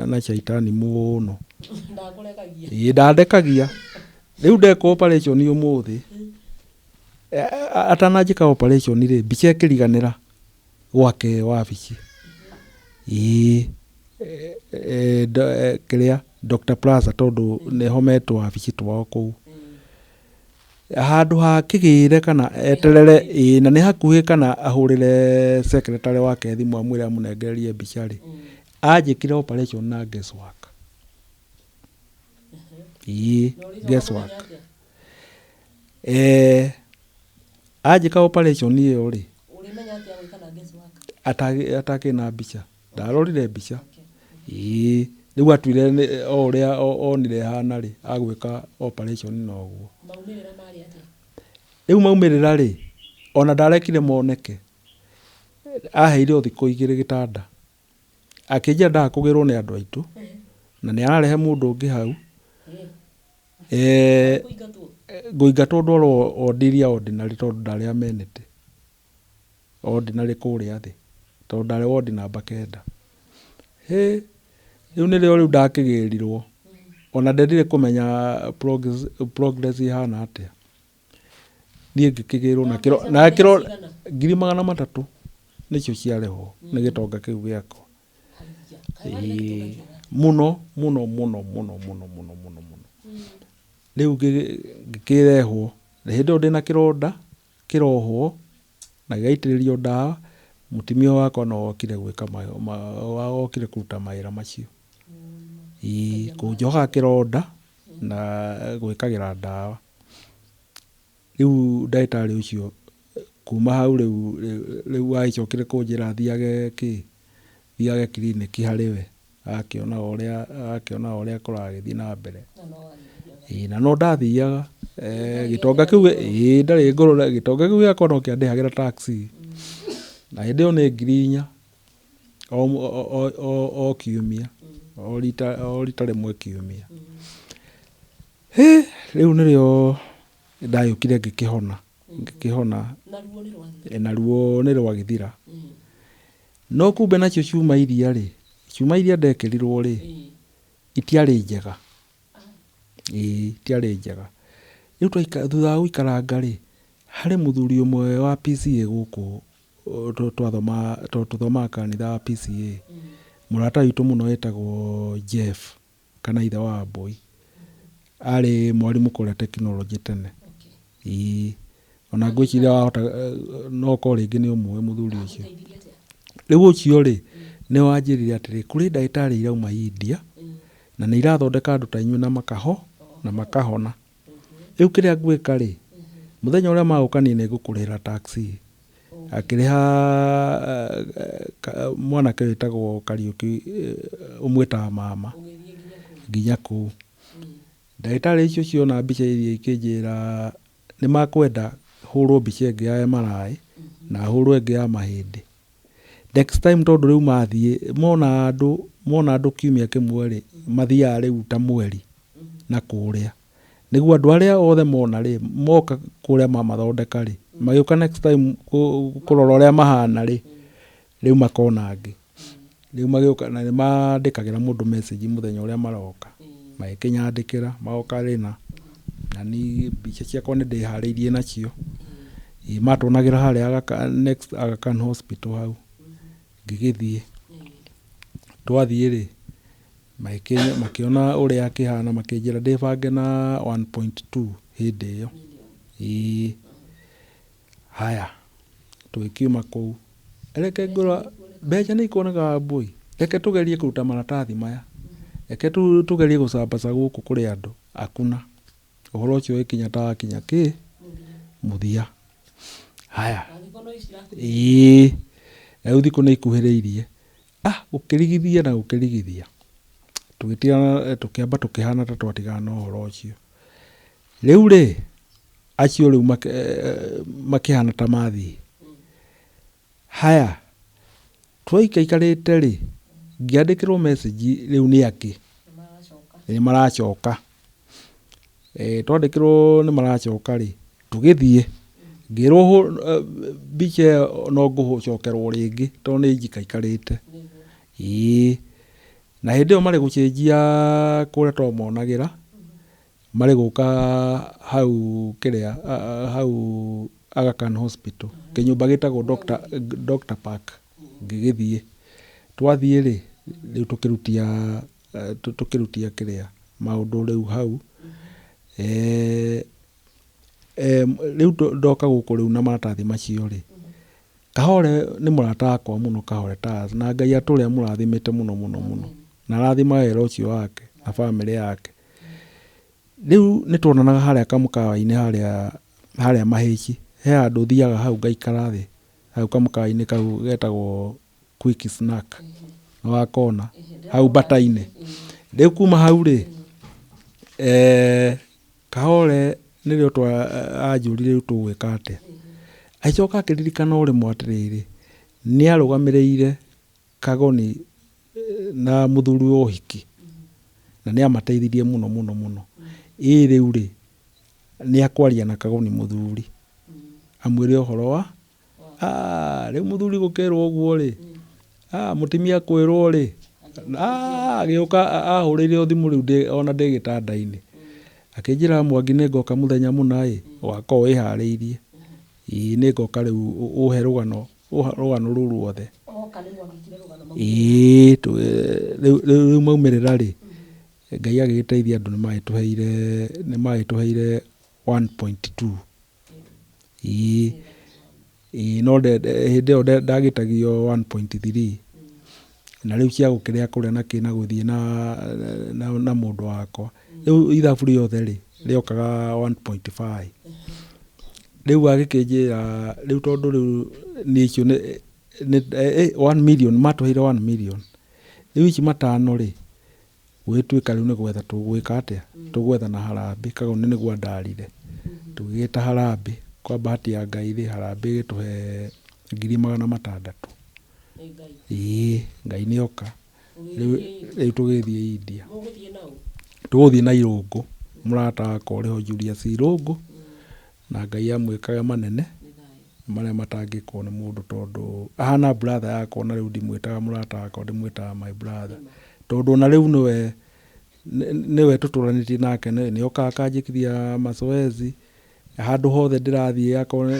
na caitani mũno. Ndakũrekagia? Ĩĩ ndandekagia. Rĩu ndekwo operation ũmũthĩ, atananjĩka operation rĩ, mbica ĩkĩriganĩra. Gwake wabici. Ĩĩ kĩrĩa Doctor Plaza tondũ nĩho me twabici twao kũu. Handũ ha kĩgĩre kana eterere, ĩĩ na nĩ hakuhĩ, kana ahũrĩre secretary wake thimũ amwĩre amũnengererie mbica rĩ, anjĩkire operation na guesswork. Ĩĩ, guesswork. Anjĩka operation ĩyo rĩ, atakĩrĩ na mbica, ndarorire mbica. Ĩĩ, rĩu atuire o ũrĩa onire ĩhana rĩ, agwĩka operation na ũguo. Rĩu maumĩrĩra rĩ, ona ndarekire moneke. Aheire o thikũ 2 gĩtanda. Akĩnjĩra ndagakũgĩrwo nĩ andũ aitũ, na nĩ ararehe mũndũ ũngĩ hau. Ngũingatwo ndwarwo wodi iria ordinary tondũ ndarĩ amenity. Ordinary kũrĩa thĩ, tondũ ndarĩ wodi namba 9. Hĩ, rĩu nĩrĩo rĩu ndakĩgĩrirwo. Ona ndendire kũmenya progress ĩhana atĩa. Niĩ ngĩkĩgĩrwo na kĩro, na kĩro 300,000 nĩcio ciarĩhwo nĩ gĩtonga kĩu gĩakwa. Ĩĩ, mũno mũno mũno mũno mũno mũno mũno mũno. Rĩu ngĩkĩrehwo, hĩndĩ ĩyo ndĩna kĩronda, kĩrohwo, na gĩgaitĩrĩrio ndawa, mũtumia wakwa no okire gwĩka, okire kũruta mawĩra macio. Ĩĩ, kũnjoha kĩronda na gwĩkagĩra ndawa. Rĩu ndagĩtarĩ ũcio kuma hau rĩu rĩu agĩcokire kũnjĩra thiage kĩ, thiage clinic harĩ we, agakĩona ũrĩa kũragĩthiĩ na mbere. Ĩĩ, na no ndathiaga gĩtonga kĩu, ĩĩ ndarĩ ngũrũ, gĩtonga kĩu gĩakwa no kĩandĩhagĩra taxi. Na hĩndĩ ĩyo nĩ 4,000 o kiumia, o rita rĩmwe kiumia. Hĩ, rĩu nĩrĩo ndagĩũkire ngĩkĩhona, ngĩkĩhona. Na ruo nĩ rwagĩthira. No kumbe nacio cuma iria rĩ, cuma iria ndekĩrirwo rĩ, itiarĩ njega. Ĩĩ, itiarĩ njega. Rĩu thutha wa gũikaranga rĩ, harĩ mũthuri ũmwe wa PCA gũkũ twathomaga, tondũ tũthomaga kanitha wa PCA. Mũrata witũ mũno wetagwo Jeff kana ithe wa Wambui. Arĩ mwarimũ kũrĩa tekinoronjĩ tene. Ĩĩ, ona ngwĩciria wahota no ũkorwo rĩngĩ nĩ ũmũĩ mũthuri ũcio. Rĩu ũcio rĩ, nĩ wanjĩrire atĩrĩ, kũrĩ ndagĩtarĩ irauma India, na nĩ irathondeka andũ ta inyuĩ na makaho, na makahona. Rĩu kĩrĩa ngwĩka rĩ, mũthenya ũrĩa magũka niĩ nĩ ngũkũrĩhĩra taxi. Akĩrĩha mwanake wĩtagwo Kariũki, ũmwĩtaga mama, nginya kũu. Ndagĩtarĩ icio ciona mbica iria ikĩnjĩra nĩ makwenda hũrwo mbica ĩngĩ ya MRI na hũrwo ĩngĩ ya mahĩndĩ. Next time tondũ rĩu mathiĩ, mona andũ kiumia kĩmwe rĩ, mathiaga rĩu ta mweri na kũrĩa. Nĩguo andũ arĩa othe mona rĩ, moka kũrĩa mamathondeka rĩ, magĩũka next time kũrora ũrĩa mahana rĩ, rĩu makona angĩ. Rĩu magĩũka na nĩ mandĩkagĩra mũndũ message mũthenya ũrĩa maroka. Magĩkĩnyandĩkĩra, magoka rĩna, na niĩ mbica ciakwa nĩ ndĩharĩirie nacio. Ĩĩ, matuonagĩra harĩa next Aga Khan Hospital hau. Ngĩgĩthiĩ. Twathiĩ rĩ, makĩona ũrĩa akĩhana, makĩnjĩra ndĩbange na 1.2 hĩndĩ ĩyo. Ĩĩ. Haya, tũgĩkiuma kũu. Reke ngwĩre, mbeca nĩ ikuoneka Wambui. Reke tũgerie kũruta maratathi maya. Reke tũgerie gũcambaca gũkũ kũrĩ andũ. Hakuna. Ũhoro ũcio ũgĩkinya ta wakinya kĩ? Mũthia. Haya. Ĩĩ. Rĩu thikũ nĩ ikuhĩrĩirie. Ah, gũkĩrigithia na gũkĩrigithia. Tũgĩtigana, tũkĩamba tũkĩhana ta twatigana na ũhoro ũcio. Rĩu rĩ, acio rĩu makĩhana ta mathiĩ. Haya, twaikaikarĩte rĩ, ngĩandĩkĩrwo message rĩu nĩ angĩ. Nĩ maracoka. Twandĩkĩrwo nĩ maracoka rĩ, tũgĩthiĩ. Ngĩrwo mbica ĩyo no ngũcokerwo rĩngĩ tondũ nĩ njikaikarĩte. Ĩĩ. Na hĩndĩ ĩyo marĩ gũcenjia kũrĩa twamonagĩra, marĩ gũka hau kĩrĩa, hau Aga Khan Hospital, kĩnyũmba gĩtagwo Doctor Park. Ngĩgĩthiĩ. Twathiĩ rĩ, rĩu tũkĩrutia tũkĩrutia kĩrĩa maũndũ rĩu hau. Rĩu ndoka gũkũ rĩu na maratathi macio rĩ, Kahore nĩ mũrata wakwa mũno Kahore Tars, na Ngai atũre amũrathimĩte mũno mũno mũno. Na arathimage wĩra ũcio wake na bamĩrĩ yake. Rĩu nĩ tuonanaga harĩa kamũkawa-inĩ harĩa harĩa Mahĩci. He handũ thiaga hau ngaikara thĩ hau kamũkawa-inĩ kau getagwo Quick Snack. Nĩ wakona hau Bata-inĩ. Rĩu kuma hau rĩ, Kahore nĩrĩo anjũririe rĩu tũgwĩka atĩa. Agĩcoka akĩririkana o rĩmwe atĩrĩrĩ, nĩ arũgamĩrĩire Kagoni na mũthuri wa ũhiki, na nĩ amateithirie mũno mũno mũno. Ĩ rĩu rĩ, nĩ akwaria na Kagoni mũthuri, amwĩre ũhoro wa, rĩu mũthuri gũkĩrwo ũguo rĩ, mũtumia kwĩrwo rĩ, agĩũka ahũrĩire o thimũ rĩu ona ndĩ gĩtanda-inĩ. Akĩnjĩra Mwangi nĩ ngoka mũthenya mũna ĩ, ũgakorwo wĩharĩirie. Ĩĩ nĩ ngoka rĩu ũhe rũgano rũgano rũu ruothe. Ĩĩ rĩu maumĩrĩra rĩ, Ngai agĩgĩteithia andũ nĩ magĩtũheire nĩ magĩtũheire 1.2. Ĩĩ ĩĩ no hĩndĩ ĩyo ndagĩtagio 1.3. Na rĩu cia gũkĩrĩa kũrĩa na kĩ na gũthiĩ na mũndũ wakwa. Rĩu ithabu rĩothe rĩ, rĩokaga 1.5. Rĩu agĩkĩnjĩra rĩu tondũ rĩu niĩ icio nĩ 1 million matũheire 1 million. Rĩu ici matano rĩ, gũgĩtuĩka rĩu nĩ gwetha tũgwĩka atĩa, tũgwetha na harambĩ Kagoni nĩguo andarire. Tũgĩgĩta harambĩ, kwa bahati ya Ngai rĩ, harambĩ ĩgĩtũhe ngiri magana matandatũ. Ĩĩ Ngai nĩ oka. Rĩu tũgĩthiĩ India. Tũgũthiĩ na Irũngũ, mũrata wakwa ũrĩ ho Julius Irũngũ, na Ngai amwĩkage manene marĩa matangĩkwo nĩ mũndũ tondũ ahana brother yakwa na rĩu ndimwĩtaga mũrata wakwa ndĩmwĩtaga my brother. Tondũ ona rĩu nĩwe nĩwe tũtũranĩtie nake nĩ okaga akanjĩkithia mazoezi handũ hothe ndĩrathiĩ akorwo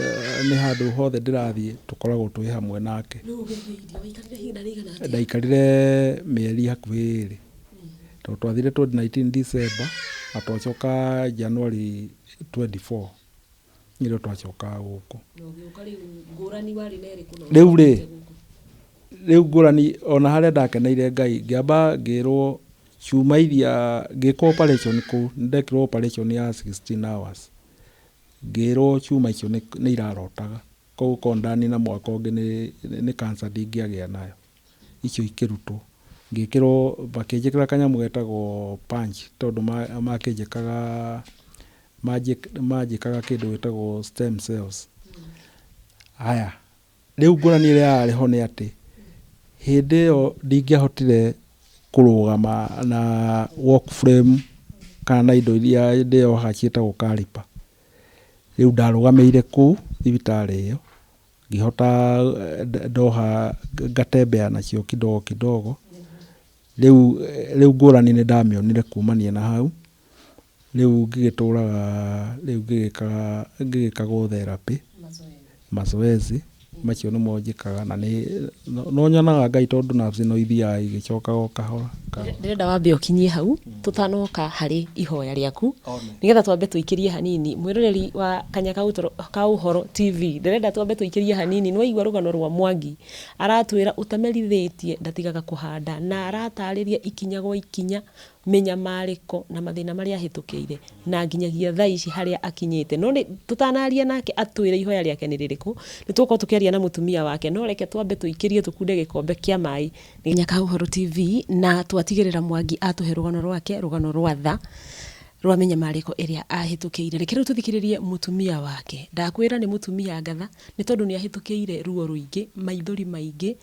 nĩ handũ hothe ndĩrathiĩ tũkoragwo twĩ hamwe nake. Ndaikarire mĩeri hakuhĩ ĩrĩ. Tondũ twathire 2019 December na twacoka January 24 nĩrĩo twacokaga gũkũ. Rĩu rĩ, rĩu ngũrani ona harĩa ndakeneire Ngai ngĩamba ngĩrwo cuma iria ngĩkwo operation kũu, nĩ ndekirwo operation ya 16 hours. Ngĩrwo cuma icio nĩ irarotaga. Koguo korwo ndanina mwaka ũngĩ nĩ cancer ndingĩagĩa nayo. Icio ikĩrutwo. Ngĩkĩrwo makĩnjĩkĩra kanyamũ getagwo punch tondũ makĩnjĩkaga manjĩkaga kĩndũ gĩtagwo stem cells. Haya, rĩu ngũrani ĩrĩa yarĩ ho nĩ atĩ hĩndĩ ĩyo ndingĩahotire kũrũgama na walk frame kana na indo iria ndĩyohaga ciĩtagwo caliper. Rĩu ndarũgamĩire kũu thibitarĩ ĩyo, ngĩhota ndoha ngatembea nacio kidogo kidogo. Rĩu rĩu ngũrani nĩ ndamĩonire kumania na hau. Rĩu ngĩgĩtũraga rĩu ngĩgĩkaga ngĩgĩkagwo therapy, mazoezi macio nĩmo njĩkaga na nĩ no nyonaga Ngai tondũ nerves no ithiaga igĩcokaga o kahora kahora. Ndĩrenda wambe ũkinyie hau tũtanoka harĩ ihoya rĩaku nĩgetha twambe tũikĩrie hanini. Mwĩroreri wa Kanya ka Ũhoro TV, ndĩrenda twambe tũikĩrie hanini. Nĩ waigua rũgano rwa Mwangi, aratwĩra ũtamerithĩtie ndatigaga kũhanda, na aratarĩria ikinya gwa ikinya mĩnyamarĩko na mathĩna marĩa ahĩtũkĩire na nginyagia thaa ici harĩa akinyĩte. No nĩ tũtanaria nake atwĩre ihoya rĩake nĩ rĩrĩkũ, nĩ tũgũkorwo tũkĩaria na mũtumia wake, no reke twambe tũikĩrie tũkunde gĩkombe kĩa maĩ. Kanya ka Ũhoro TV, na twatigĩrĩra Mwangi atũhe rũgano rwake, rũgano rwa tha rwa mĩnyamarĩko ĩrĩa ahĩtũkĩire. Reke rĩu tũthikĩrĩrie mũtumia wake. Ndakwĩra nĩ mũtumia ngatha, nĩ tondũ nĩ ahĩtũkĩire ruo rũingĩ, maithori maingĩ,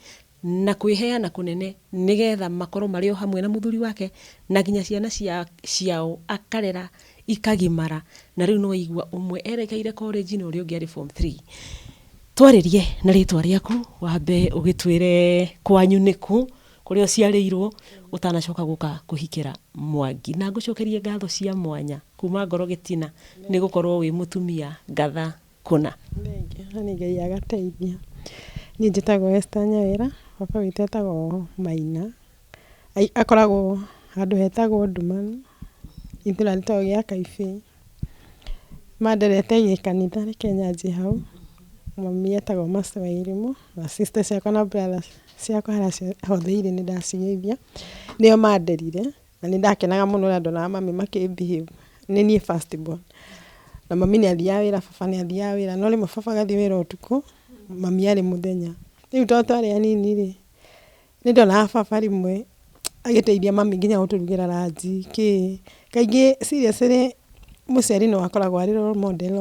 na kwĩheana kũnene nĩgetha makorwo marĩ o hamwe na mũthuri wake na nginya ciana ciao akarera ikagimara, na rĩu nĩ waigua ũmwe erekeire college na ũrĩa ũngĩ arĩ form 3. Twarĩrie na rĩtwa rĩaku, wambe ũgĩtwĩre kwanyu nĩkũ, kũrĩa ũciarĩirwo, ũtanacoka gũka kũhikĩra Mwangi. Na ngũcokerie ngatho cia mwanya kuma ngoro gĩtina nĩ gũkorwo wĩ mũtumia ngatha kũna. Thengiũ, na nĩ Ngai agateithia. Niĩ njĩtagwo Esther Nyawĩra Baba witũ etagwo Maina, akoragwo handũ hetagwo Ndumano, itũra rĩtagwo gĩa Kaibĩ. Manderete gĩkanitha reke nyanjie hau. Mami etagwo Mercy Wairimu na sister ciakwa na brother ciakwa harĩa hothe irĩ nĩ ndacigeithia. Nĩo manderire na nĩ ndakenaga mũno rĩrĩa ndonaga mami makĩ behave. Nĩ niĩ first born na mami nĩ athiaga wĩra, baba nĩ athiaga wĩra, no rĩmwe baba agathiĩ wĩra ũtukũ, mami arĩ mũthenya. Rĩu tondũ twarĩ anini rĩ, nĩ ndonaga baba rĩmwe agĩteithia mami nginya gũtũrugĩra ranji kĩ. Kaingĩ seriously mũciari no akoragwo arĩ role model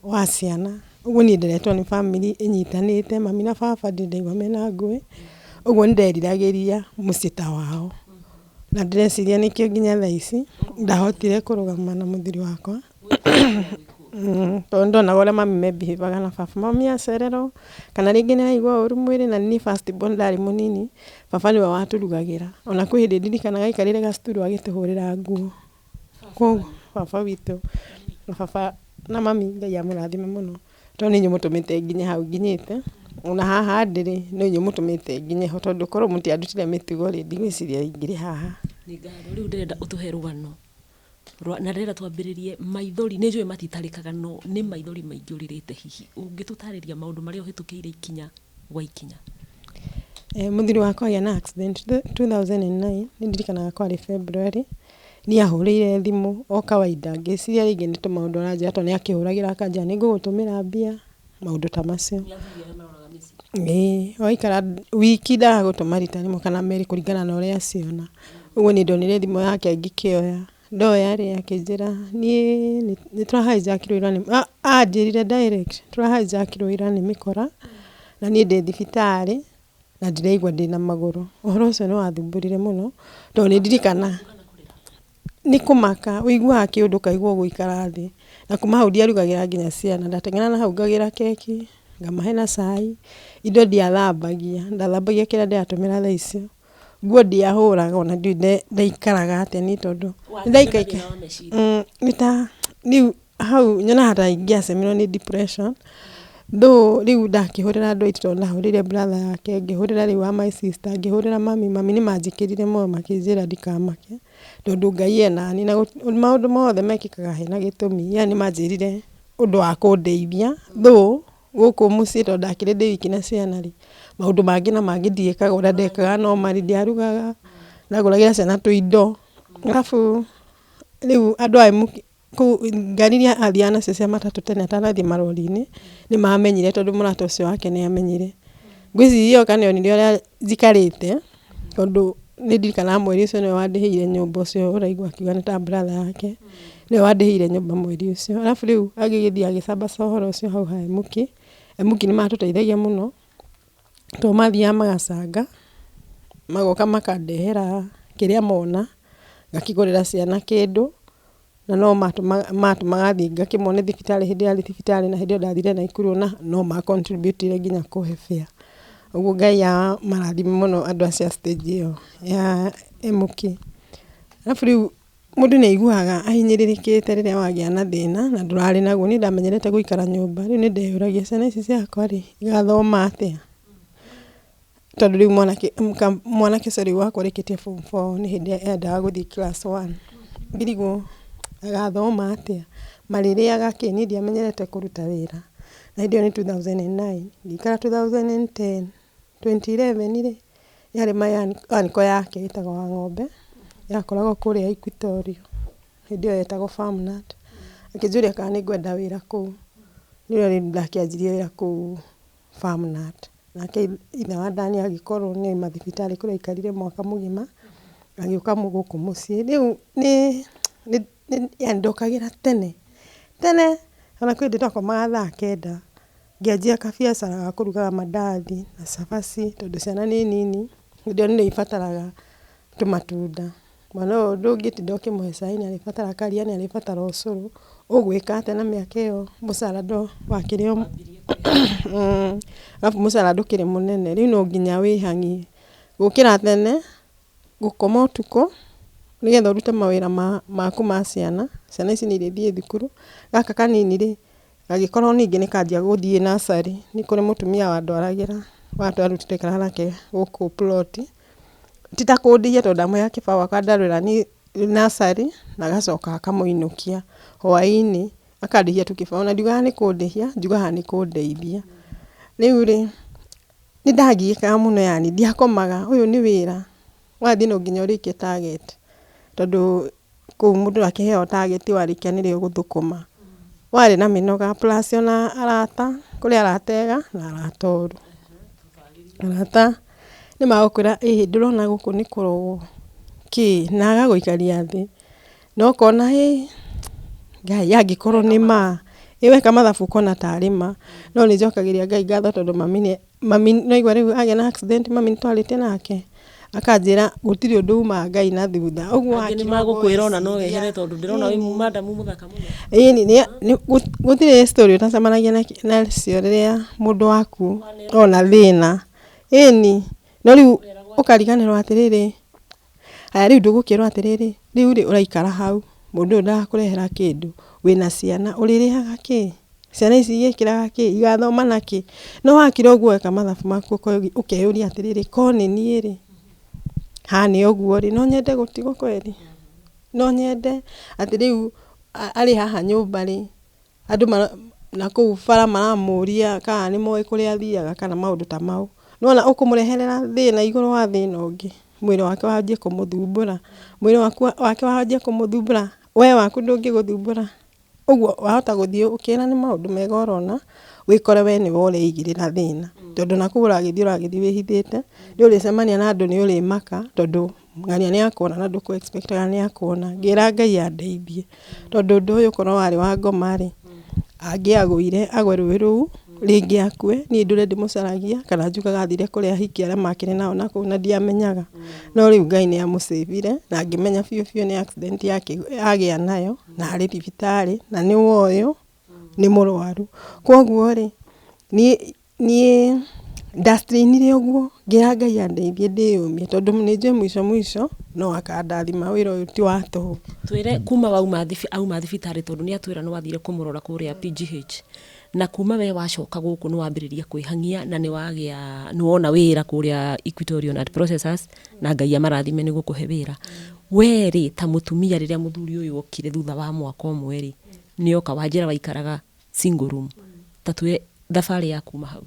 wa ciana. Ũguo niĩ nderetwo nĩ bamĩrĩ ĩnyitanĩte, mami na baba ndirĩ ndaigua mena ngũĩ, ũguo nĩ nderiragĩria mũciĩ ta wao. Na ndĩreciria nĩkĩo nginya thaa ici ndahotire kũrũgama na mũthuri wakwa. Tondũ nĩ ndonaga ũrĩa mami me behave aga na baba. Mami acererwo kana rĩngĩ nĩ araigua ũru mwĩrĩ na niĩ first born ndarĩ mũnini, baba nĩwe watũrugagĩra. Ona kwĩ hĩndĩ ndirikanaga aikarĩire gacuturu agĩtũhũrĩra nguo. Koguo baba witũ na baba na mami Ngai amũrathime mũno tondũ nĩ inyuĩ mũtũmĩte nginye hau nginyĩte. Ona haha ndĩ rĩ, no inyuĩ mũtũmĩte nginye ho tondũ korwo mũtiandutire mĩtugo rĩ, ndigwĩciria ingĩrĩ haha. Nĩ ngatho. Rĩu ndĩrenda ũtũhe rũgano na ndĩrenda twambĩrĩrie maithori, nĩ njũĩ matitarĩkaga no nĩ maithori maingĩ ũrĩrĩte hihi. Ũngĩtũtarĩria maũndũ marĩa ũhĩtũkĩire ikinya gwa ikinya. Mũthuri wakwa agĩa na accident 2009, nĩ ndirikanaga kwarĩ February, niĩ ahũrĩire thimũ o kawaida ngĩciria rĩngĩ nĩ tũmaũndũ aranjĩra tondũ nĩ akĩhũragĩra akanjĩra nĩ ngũgũtũmĩra mbia, maũndũ ta macio. Ĩĩ waikara wiki ndagagũtũma rita rĩmwe kana merĩ kũringana na ũrĩa aciona. Ũguo niĩ ndonire thimũ yake ngĩkĩoya, ndoya rĩ akĩnjĩra niĩ nĩ tũra hijack irwo ira nĩ, anjĩrire direct tũra hijack irwo ira nĩ mĩkora na niĩ ndĩ thibitarĩ na ndiraigua ndĩna magũrũ. Ũhoro ũcio nĩ wathumbũrire mũno tondũ nĩ ndirikana nĩ kũmaka ũiguaga kĩũndũ ũkaigua ũgũikara thĩ, na kuma hau ndiarugagĩra nginya ciana, ndateng'eraga na hau ngagĩra keki ngamahe na cai, indo ndiathambagia, ndathambagia kĩrĩa ndĩratũmĩra thaa icio, nguo ndiahũraga ona ndiũĩ ndaikaraga atĩa niĩ tondũ nĩ ta rĩu hau nyonaga ta ingĩacemirwo nĩ depression, though rĩu ndakĩhũrĩra andũ aitũ tondũ ndahũrĩire brother yake, ngĩhũrĩra rĩu wa my sister, ngĩhũrĩra mami, mami nĩ manjĩkĩrire moyo makĩnjĩra ndikamake tondũ Ngai e naniĩ na maũndũ mothe mekĩkaga hena gĩtũmi, yani manjĩrire ũndũ wa kũndeithia though gũkũ mũciĩ tondũ ndakĩrĩ ndĩ wiki na ciana rĩ, maũndũ mangĩ na mangĩ ndiĩkaga ũrĩa ndekaga normally, ndiarugaga, ndagũragĩra ciana tũindo, arabu rĩu andũ aya kũu ngari iria athiaga nacio cia matatũ tene atanathiĩ marori-inĩ nĩ mamenyire tondũ mũrata ũcio wake nĩ amenyire. Ngwĩciria oka nĩ onire ũrĩa njikarĩte tondũ nĩ ndirikanaga mweri ũcio nĩwe wandĩhĩire nyũmba ũcio ũraigua akiuga nĩ ta brother yake, nĩwe wandĩhĩire nyũmba mweri ũcio. Arabu rĩu agĩgĩthiĩ agĩcambaca ũhoro ũcio hau ha Emuki, Emuki nĩ matũteithagia mũno tondũ mathiaga magacanga, magoka makandehera kĩrĩa mona, ngakĩgũrĩra ciana kĩndũ, na no matũmaga thiĩ ngakĩmone thibitarĩ hĩndĩ ĩrĩa arĩ thibitarĩ na hĩndĩ ĩyo ndathire Naikuru na no ma contribute ire nginya kũhe fare. Ũguo Ngai amarathime mũno andũ acio a stage ĩyo ya Emuki. Arabu rĩu mũndũ nĩ aiguaga ahinyĩrĩrĩkĩte rĩrĩa wagĩa na thĩna na ndũrarĩ naguo. Niĩ ndamenyerete gũikara nyũmba, rĩu nĩ ndeyũragia ciana ici ciakwa rĩ, igathoma atĩa? Tondũ rĩu mwanake ũcio rĩu wakwa ũrĩkĩtie form four nĩ hĩndĩ endaga gũthiĩ class one. Ngĩrigwo agathoma atĩa, marĩrĩaga kĩ? Niĩ ndiamenyerete kũruta wĩra na hĩndĩ ĩyo nĩ 2009, ngĩikara 2010, 2011 rĩ, yarĩ my uncle yake ĩtagwo Wang'ombe, yakoragwo kũrĩa Equatorial, hĩndĩ ĩyo yetagwo Farmnut, akĩnjũria kana nĩ ngwenda wĩra kũu, nĩrĩo rĩu ndakĩanjirie wĩra kũu Farmnut. Nake ithe wa Dani agĩkorwo nĩ auma thibitarĩ kũrĩa aikarire mwaka mũgima, agĩũka gũkũ mũciĩ. Rĩu nĩ yani ndokagĩra tene tene, ona kwĩ hĩndĩ twakomaga thaa kenda, ngĩanjia kabiacara ga kũrugaga mandathi na cabaci tondũ ciana nĩ nini, hĩndĩ ĩyo nĩ ibataraga tũmatunda. Mwana ũyũ ndũngĩtinda ũkĩmũhe cai nĩ arĩbatara karia, nĩ arĩbatara ũcũrũ, ũgwĩka atĩa na mĩaka ĩyo mũcara wakĩrĩ o arabu mũcara ndũkĩrĩ mũnene, rĩu no nginya wĩhang'ie gũkĩra tene, gũkoma ũtukũ nĩgetha ũrute mawĩra maku ma ciana, ciana ici nĩ irĩthiĩ thukuru, gaka kanini rĩ, gagĩkorwo ningĩ nĩ kanjia gũthiĩ nursery, nĩ kũrĩ mũtumia wandwaragĩra, Wa twarutire kara nake gũkũ plot, ti ta kũndĩhia tondũ ndamũheaga kĩbaũ akandarũĩra nursery na agacoka akamũinũkia hwaĩ-inĩ, akandĩhia tu kĩbaũ, na ndiugaga nĩ kũndĩhia, njugaga nĩ kũndeithia. Rĩu rĩ, nĩ ndagiĩkaga mũno yani ndiakomaga, ũyũ nĩ wĩra, wathiĩ no nginya ũrĩkie target, tondũ kũu mũndũ akĩheo target warĩkia nĩrĩo ũgũthũkũma. Warĩ na mĩnoga plus ona arata, kũrĩ arata ega na arata oru. Arata nĩ magũkwĩra ĩhĩ ndũrona gũkũ nĩ kũrogwo kĩ, na agagũikaria thĩ, na ũkona hĩ Ngai angĩkorwo nĩ ma, ĩ weka mathabu ũkona tarĩ ma, no nĩ njokagĩria Ngai ngatho tondũ mami nĩwaigua rĩu agĩa na accident mami nĩtwarĩtie nake, akanjĩra gũtirĩ ũndũ umaga Ngai na thutha. Ũguo Angĩ nĩ magũkwĩra ona no wehere tondũ ndĩrona wĩ madamu mũthaka mũno. Ĩni gũtirĩ story ũtacemanagia nacio rĩrĩa mũndũ waku ona thĩna. Ĩni no rĩu ũkariganĩrwo atĩrĩrĩ, haya rĩu ndũgũkĩrwo atĩrĩrĩ, rĩu rĩ ũraikara hau, mũndũ ũyũ ndagakũrehera kĩndũ, wĩna ciana, ũrĩrĩhaga kĩ? Ciana ici igĩkĩraga kĩ? Igathoma na kĩ? No wakira ũguo weka mathabu maku ũkeyũria atĩrĩrĩ, ko nĩ niĩ rĩ, hane ũguo rĩ, no nyende gũtigwo kweri? No nyende atĩ rĩu arĩ haha nyũmba rĩ, andũ na kũu bara maramũria kana nĩ moĩ kũrĩa athiaga kana maũndũ ta mau. Nĩwona ũkũmũreherera thĩna igũrũ wa thĩna ũngĩ, mwĩrĩ wake wanjie kũmũthumbũra, mwĩrĩ wake wanjie kũmũthumbũra, we waku ndũngĩgũthumbũra. Ũguo wahota gũthiĩ ũkĩra nĩ maũndũ mega ũrona, wĩkore we nĩwe ũreigĩrĩra thĩna. Tondũ nakũu ũragĩthiĩ ũragĩthiĩ wĩhithĩte, nĩ ũrĩcemania na andũ nĩ ũrĩmaka, tondũ ng'ania nĩ akuona na ndũkũ expect aga nĩ akuona. Ngĩra Ngai andeithie, tondũ ũndũ ũyũ korwo warĩ wa ngoma rĩ, angĩagũire agwe rũĩ rũu, rĩngĩ akue, niĩ ndũre ndĩmũcaragia, kana njugaga athire kũrĩa ahiki arĩa makĩrĩ nao nakũu na ndiamenyaga. No rĩu Ngai nĩ amũcĩvire, na ngĩmenya biũ biũ nĩ accident agĩa nayo, na arĩ thibitarĩ, na nĩ ũyũ, nĩ mũrwaru. Koguo rĩ, niĩ ndastrainire ũguo, ngĩra Ngai andeithie ndĩyũmie, tondũ nĩ njũĩ mũico mũico no akandathima wĩra ũyũ ti wa tũhũ. Twĩre kuma wauma auma thibitarĩ tondũ nĩ atwĩra nĩ wathire kũmũrora kũrĩa PGH. Na kuma we wacoka gũkũ nĩ wambĩrĩria kwĩhang'ia na nĩ wagĩa nĩ wona wĩra kũrĩa Equatorial Nut Processors na Ngai amarathime nĩ gũkũhe wĩra. We rĩ ta mũtumia rĩrĩa mũthuri ũyũ okire thutha wa mwaka ũmwe rĩ, nĩ oka wanjĩra waikaraga single room. Ta twĩre thabarĩ ya kuma hau.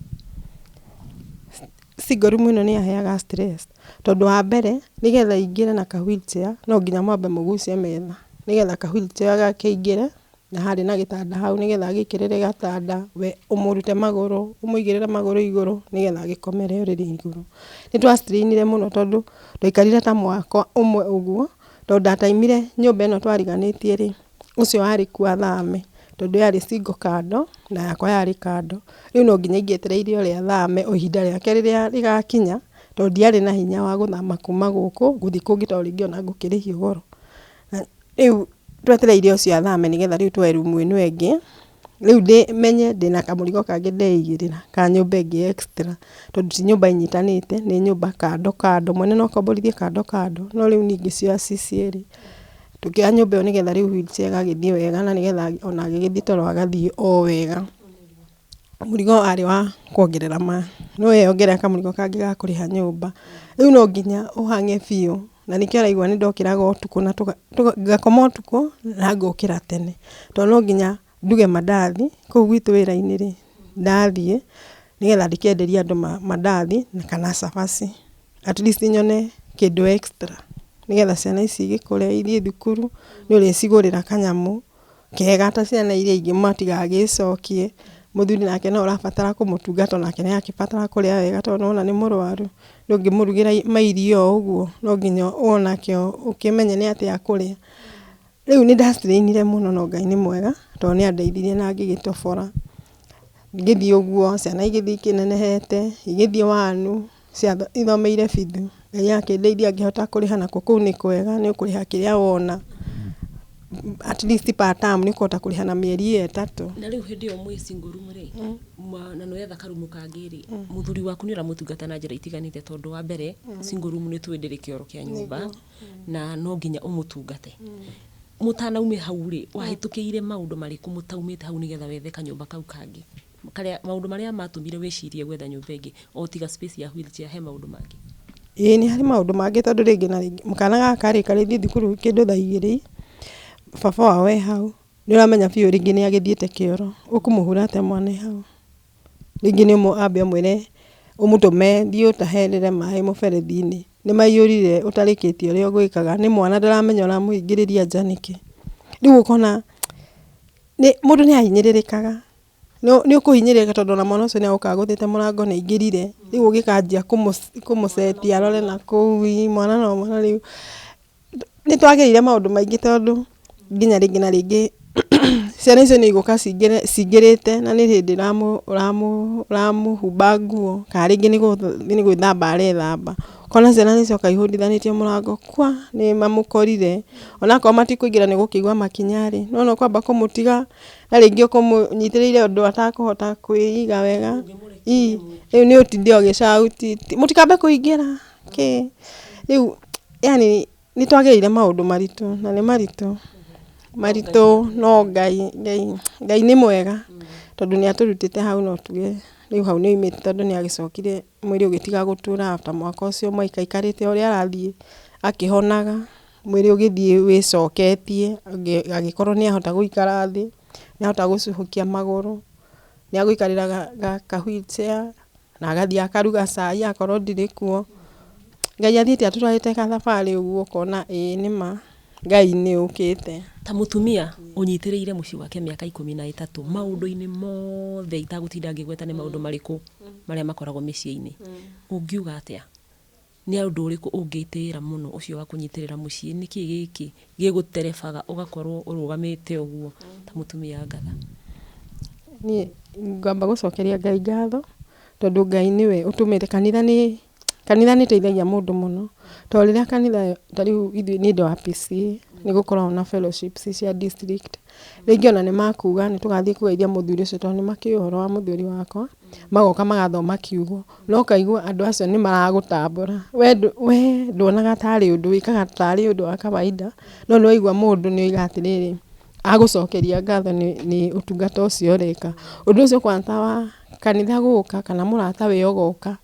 Single room ĩno nĩ yaheaga stress, tondũ wa mbere nĩgetha ingĩre na ka wheelchair no nginya mwambe mũgucie metha, nĩgetha ka wheelchair gakĩingĩre, na harĩ na gĩtanda hau nĩgetha agĩikĩrĩre gatanda, we ũmũrute magũrũ, ũmũigĩrĩre magũrũ igũrũ, nĩgetha agĩkomere ũrĩrĩ igũrũ. Nĩ twastrainire mũno tondũ twaikarire ta mwaka ũmwe ũguo, tondũ ndataimire nyũmba ĩno twariganĩtie rĩ, ũcio warĩ kuo athame, tondũ yarĩ single kando na yakwa yarĩ kando. Rĩu no nginya ingĩetereire ũrĩa athame o ihinda rĩake rĩrĩa rĩgakinya, tondũ ndiarĩ na hinya wa gũthama kuma gũkũ gũthiĩ kũngĩ tondũ rĩngĩ ona ngũkĩrĩhio goro. Rĩu twetereire ũcio athame nĩgetha rĩu tuoe rumu ĩno ĩngĩ, rĩu menye ndĩna kamũrigo kangĩ ndeigĩrĩra ka nyũmba ĩngĩ extra, tondũ ti nyũmba inyitanĩte, nĩ nyũmba kando kando, mwene no akomborithie kando kando, no rĩu niĩ ngĩcioya ci cierĩ. Tũkĩoya nyũmba ĩyo nĩgetha rĩu wheelchair ĩgagĩthiĩ wega na nĩgetha ona agĩgĩthiĩ toro agathiĩ o wega. Mũrigo warĩ wa kuongerera ma, no weyongerera kamũrigo kangĩ ga kũrĩha nyũmba. Rĩu no nginya ũhang'e biũ, na nĩkĩo ũraigua nĩ ndokĩraga ũtukũ na ngakoma ũtukũ na ngokĩra tene, tondũ no nginya nduge mandathi, kũu gwitũ wĩra-inĩ rĩ, ndathiĩ nĩgetha ndĩkenderie andũ mandathi kana cabaci, at least nyone kĩndũ extra, nĩgetha ciana ici igĩkũre ithiĩ thukuru, nĩ ũrĩcigũrĩra kanyamũ kega ta ciana iria ingĩ matigagĩcokie. Mũthuri nake no ũrabatara kũmũtungata onake nĩ arakĩbatara kũrĩa wega tondũ nĩwona nĩ mũrwaru, ndũngĩmũrugĩra mairio o ũguo, no nginya onake ũkĩmenye nĩ atĩa akũrĩa. Rĩu nĩ ndastrainire mũno no Ngai nĩ mwega, tondũ nĩ andeithirie na ngĩgĩtobora. Ngĩthiĩ ũguo, ciana igĩthiĩ ikĩnenehete, igĩthiĩ wanu, ithomeire bithu. Ngai akĩndeithia ngĩhota kũrĩha nakuo kũu nĩ kwega, nĩ ũkũrĩha kĩrĩa wona. At least per term nĩ ũkũhota kũrĩha na mĩeri ĩyo ĩtatũ. Na rĩu hĩndĩ ĩyo mwĩ single room rĩ, na nĩ wetha karumu kangĩ rĩ, mũthuri waku nĩ ũramũtungata na njĩra itiganĩte tondũ wa mbere single room nĩ tũĩ ndĩrĩ kĩoro kĩa nyũmba na no nginya ũmũtungate. Mũtanaume hau rĩ, wahĩtũkĩire maũndũ marĩkũ mũtaumĩte hau nĩgetha wethe kanyũmba kau kangĩ? Karĩa maũndũ marĩa matũmire wĩcirie gwetha nyũmba ĩngĩ o tiga space ya wheelchair, he maũndũ mangĩ? Ĩĩ nĩ harĩ maũndũ mangĩ, tondũ rĩngĩ na rĩngĩ kana gaka rĩ, karĩthiĩ thukuru kĩndũ thaa 2, baba wao e hau, nĩ ũramenya biũ rĩngĩ nĩ agĩthiĩte kĩoro, ũkũmũhũra atĩa mwana e hau? Rĩngĩ nĩ ambe ũmwĩre ũmũtũme thiĩ ũtaherere maĩ mũberethi-inĩ, nĩ maiyũrire ũtarĩkĩtie ũrĩa ũgwĩkaga, nĩ mwana ndaramenya ũramũhingĩrĩria nja nĩkĩ. Rĩu ũkona mũndũ nĩ ahinyĩrĩrĩkaga, nĩ ũkũhinyĩrĩrĩka tondũ ona mwana ũcio nĩ agũka agũthĩte mũrango nĩ aingĩrire, rĩu ũgĩkanjia kũmũcetia arore nakũu, mwana no mwana rĩu. Nĩ twagĩrĩire maũndũ maingĩ tondũ nginya rĩngĩ na rĩngĩ ciana icio nĩ igũka cingĩrĩte na nĩ hĩndĩ ũramũhumba nguo, kana rĩngĩ nĩ gwĩthamba arethamba, ũkona ciana nĩ cioka ihũndithanĩtie mũrango kwa nĩ mamũkorire, onakorwo matikũingĩra nĩ gũkĩigua makinya rĩ, nĩwona ũkwamba kũmũtiga na rĩngĩ ũkũmũnyitĩrĩire ũndũ atakũhota kwĩiga wega, rĩu nĩ ũtinde ũgĩcauti mũtikambe kũingĩra kĩ, rĩu yani nĩ twagĩrĩire maũndũ maritũ na nĩ maritũ maritũ, no Ngai Ngai Ngai nĩ mwega tondũ nĩ atũrutĩte hau, no tuge rĩu hau nĩ oimĩte tondũ nĩ agĩcokire mwĩrĩ ũgĩtiga gũtura after mwaka ũcio ũmwe aikarĩte ũrĩa arathiĩ akĩhonaga, mwĩrĩ ũgĩthiĩ wĩcoketie, agĩkorwo nĩ ahota gũikara thĩ, nĩ ahota gũcuhũkia magũrũ, nĩ agũikarĩra ka wheelchair na agathiĩ akaruga cai akorwo ndirĩ kuo. Ngai athiĩte atũtwarĩte gathabarĩ ũguo ũkona ĩĩ nĩma Ngai nĩ ũkĩte. Ta mũtumia ũnyitĩrĩire mũciĩ wake mĩaka 13 maũndũ-inĩ mothe, itagũtinda ngĩgweta nĩ maũndũ marĩkũ marĩa makoragwo mĩciĩ-inĩ, ũngiuga atĩa? Nĩ ũndũ ũrĩkũ ũngĩtĩĩra mũno ũcio wa kũnyitĩrĩra mũciĩ? Nĩkĩ gĩkĩ gĩgũterebaga ũgakorwo ũrũgamĩte ũguo ta mũtumia ngatha? Niĩ ngwamba gũcokeria Ngai ngatho tondũ Ngai nĩwe ũtũmĩte kanitha nĩ kanitha nĩ ĩteithagia mũndũ mũno, tondũ rĩrĩa kanitha ta rĩu ithuĩ niĩ ndĩ wa PCEA, nĩ gũkoragwo na fellowships cia district, rĩngĩ ona nĩ makuga nĩ tũgathiĩ kũgeithia mũthuri ũcio tondũ nĩ makĩũĩ ũhoro wa mũthuri wakwa, magoka magathoma kiugo, no ũkaigua andũ acio nĩ maragũtambũra, we nduonaga tarĩ ũndũ, wĩkaga tarĩ ũndũ wa kawaida, no nĩ waigua mũndũ nĩ oiga atĩrĩrĩ, agũcokeria ngatho nĩ ũtungata ũcio ũreka. Ũndũ ũcio kwanza wa kanitha gũka kana mũrata we ũgoka,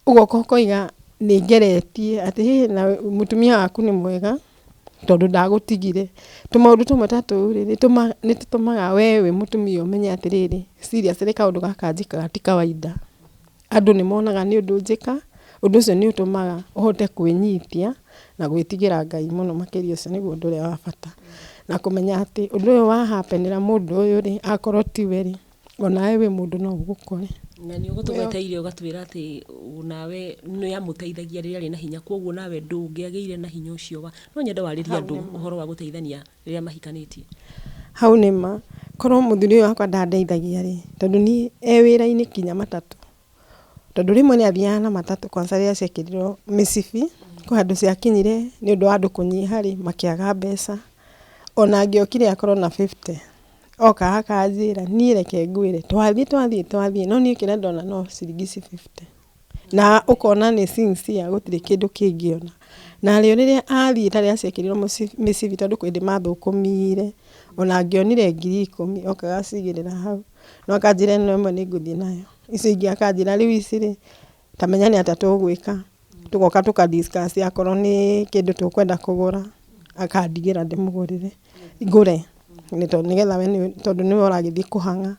ũgoka ũkoiga nĩ ngeretie atĩ hĩ na mũtumia waku nĩ mwega tondũ ndagũtigire. Tũmaũndũ tũmwe ta tũu rĩ, nĩ tũtũmaga we wĩ mũtumia ũmenye atĩrĩrĩ, seriously kaũndũ gaka njĩkaga ti kawaida. Andũ nĩ monaga nĩ ũndũ njĩka, ũndũ ũcio nĩ ũtũmaga ũhote kwĩnyitia na gwĩtigĩra Ngai mũno makĩria, ũcio nĩguo ũndũ ũrĩa wa bata. Na kũmenya atĩ ũndũ ũyũ wa happen ĩra mũndũ ũyũ rĩ, akorwo tiwe rĩ, onawe wĩ mũndũ no ũgũkore. Na nĩ ũgũtũgweteire ũgatwĩra atĩ nawe nĩ amũteithagia rĩrĩa arĩ na hinya, koguo nawe ndũngĩagĩire na hinya ũcio wa no nyende warĩrie andũ ũhoro wa gũteithania rĩrĩa mahikanĩtie. Hau nĩ ma, korwo mũthuri ũyũ wakwa ndandeithagia rĩ, tondũ niĩ e wĩra-inĩ kinya matatũ, tondũ rĩmwe nĩ athiaga na matatũ kwanza rĩrĩa ciekĩrirwo mĩcibi, kwĩ handũ ciakinyire nĩ ũndũ wa andũ kũnyiha rĩ, makĩaga mbeca, ona angĩokire akorwo na 50, oka akanjĩra niĩ reke ngwĩre twathiĩ twathiĩ twathiĩ, no niĩ kĩrĩa ndona no ciringi ici 50, na ũkona nĩ sincere gũtirĩ kĩndũ kĩngĩ ona. Na rĩo rĩrĩa athiĩ ta rĩrĩa ciekĩrirwo mĩcibi tondũ kwĩ hĩndĩ mathũkũmire, ona angĩonire 10,000 okaga acigĩrĩra hau, no akanjĩra ĩno ĩmwe nĩ ngũthiĩ nayo, icio ingĩ akanjĩra rĩu ici rĩ, ta menya nĩ atĩa tũgwĩka, tũgoka tũka discuss akorwo nĩ kĩndũ tũkwenda kũgũra, akandigĩra ndĩmũgũrĩre, ngũre, nĩgetha we tondũ nĩwe ũragĩthiĩ kũhang'a.